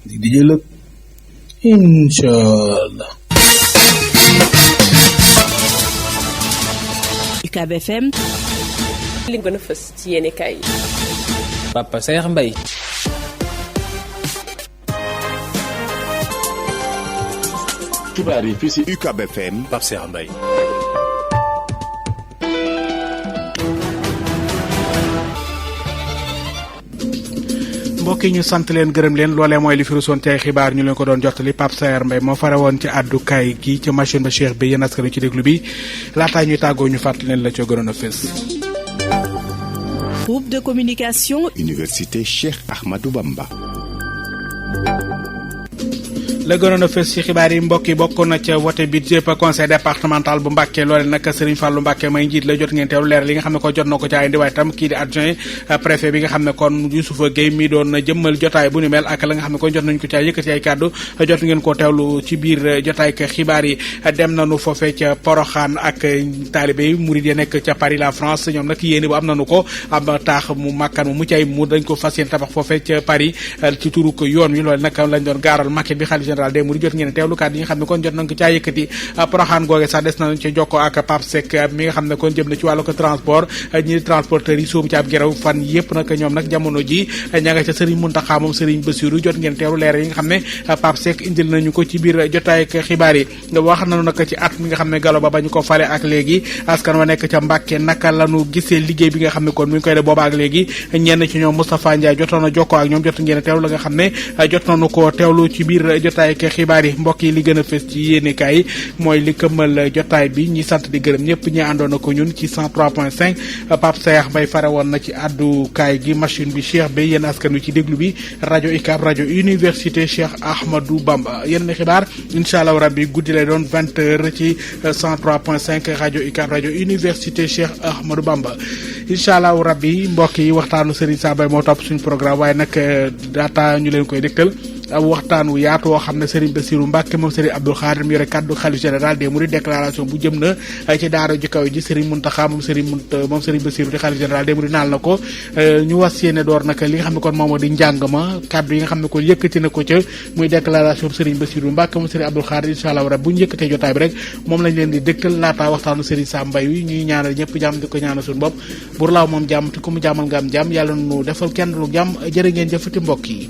di jëlëg inshallah. UCAB FM li gën a fës ci yéene kaay yi. Papa Saer Mbaye. xibaar yi fii ci UCAB FM Pape Saer Mbaye. mbokk yi ñu sant leen gërëm leen loolee mooy li fi rusoon ci ay xibaar ñu leen ko doon jottali Pape Saer Mbaye moo fare woon ci àddukaay gi ca machine ba Cheikh bi yéen askan ci déglu bi laataa ñuy tàggoo ñu fàttali leen la ca gënoon a fës. Groupe de communication Université Cheikh Ahmadou Bamba. la gënoon a fës ci xibaar yi mbokk yi bokk na ca vote budget conseil départemental bu Mbacké loole nag Serigne Fallou Mbacké may njiit la jot ngeen teewlu leer li nga xam ne ko jot na ko ca indi waaye tam kii di adjoint préfet bi nga xam ne kon Youssoufa Gueye mi doon jëmmal jotaay bu ni mel ak la nga xam ne kon jot nañ ko ca yëkkati ay kàddu jot ngeen koo teewlu ci biir jotaay ak xibaar yi dem nañu foofee ca Porokhane ak taalibe yi murid yi nekk ca Paris la France ñoom nag yéene bu am nañu ko am taax mu màkkan mu mucc ay mu dañ ko fas yéene tabax foofee ca Paris ci turu ko yoon wi loolu nag lañ doon gaaral maquette bi xalifa général des mourides jot ngeen teewlu kàddu yi nga xam ne kon jot nañ ko caa yëkkati Porokhane googe sax des nañ ca jokkoo ak Pape Seck mi nga xam ne kon jëm na ci wàllu ko transport ñi transporteurs yi sóobu ci ab geraw fan yëpp nag ñoom nag jamono ji ña nga ca Serigne Mountakha moom Serigne Bassirou jot ngeen teewlu leer yi nga xam ne Pape Seck indil nañu ko ci biir jotaay ak xibaar yi wax nañu nag ci at mi nga xam ne Gallo Ba ba ñu ko fale ak léegi askan wa nekk ca Mbacké naka lañu gisee liggéey bi nga xam ne kon mi ngi koy def booba ak léegi ñenn ci ñoom Moustapha Ndiaye jotoon a jokkoo ak ñoom jot ngeen teewlu la nga xam ne jot nañu ko teewlu ci biir jotaay ak xibaar yi mbokk yi li gën a fës ci yéenekaay yi mooy li këmmal jotaay bi ñi sant di gërëm ñëpp ñi àndoon na ko ñun ci 103.5 Pape Saer Mbaye fare woon na ci àddukaay gi machine bi Cheikh bi yéen askan wi ci déglu bi rajo UCAB rajo université Cheikh Ahmadou Bamba yenn xibaar incha allah rabbi guddi lay doon 20h ci 103.5 rajo UCAB rajo université Cheikh Ahmadou Bamba incha allah rabbi mbokk yi waxtaanu Serigne Sa Mbaye moo topp suñu programme waaye nag data ñu leen koy dégtal waxtaan wu yaatu woo xam ne Serigne Bassirou Mbacke moom Serigne Abdoul Khadir mi yore kaddu xalif général des Mourides déclaration bu jëm na ci daara ju kaw ji Serigne Mountakha moom Serigne Bassirou di xalif général des Mourides naal na ko ñu was yéene door nag li nga xam ne kon moom moo di njàng ma kaddu yi nga xam ne kon yëkkati na ko ca muy déclaration Serigne Bassirou Mbacke moom Serigne Abdoul Khadir incha allah bu ñu yëkkatee jotaay bi rek moom lañ leen di dëgtal laataa waxtaanu Serigne Sam Mbaye wi ñuy ñaanal ñëpp jàmm di ko ñaanal suñu bopp bur laaw moom jàmm te ku mu jàmmal nga am jàmm yàlla nu defal kenn lu jàmm jërë ngeen jëfati mbokk yi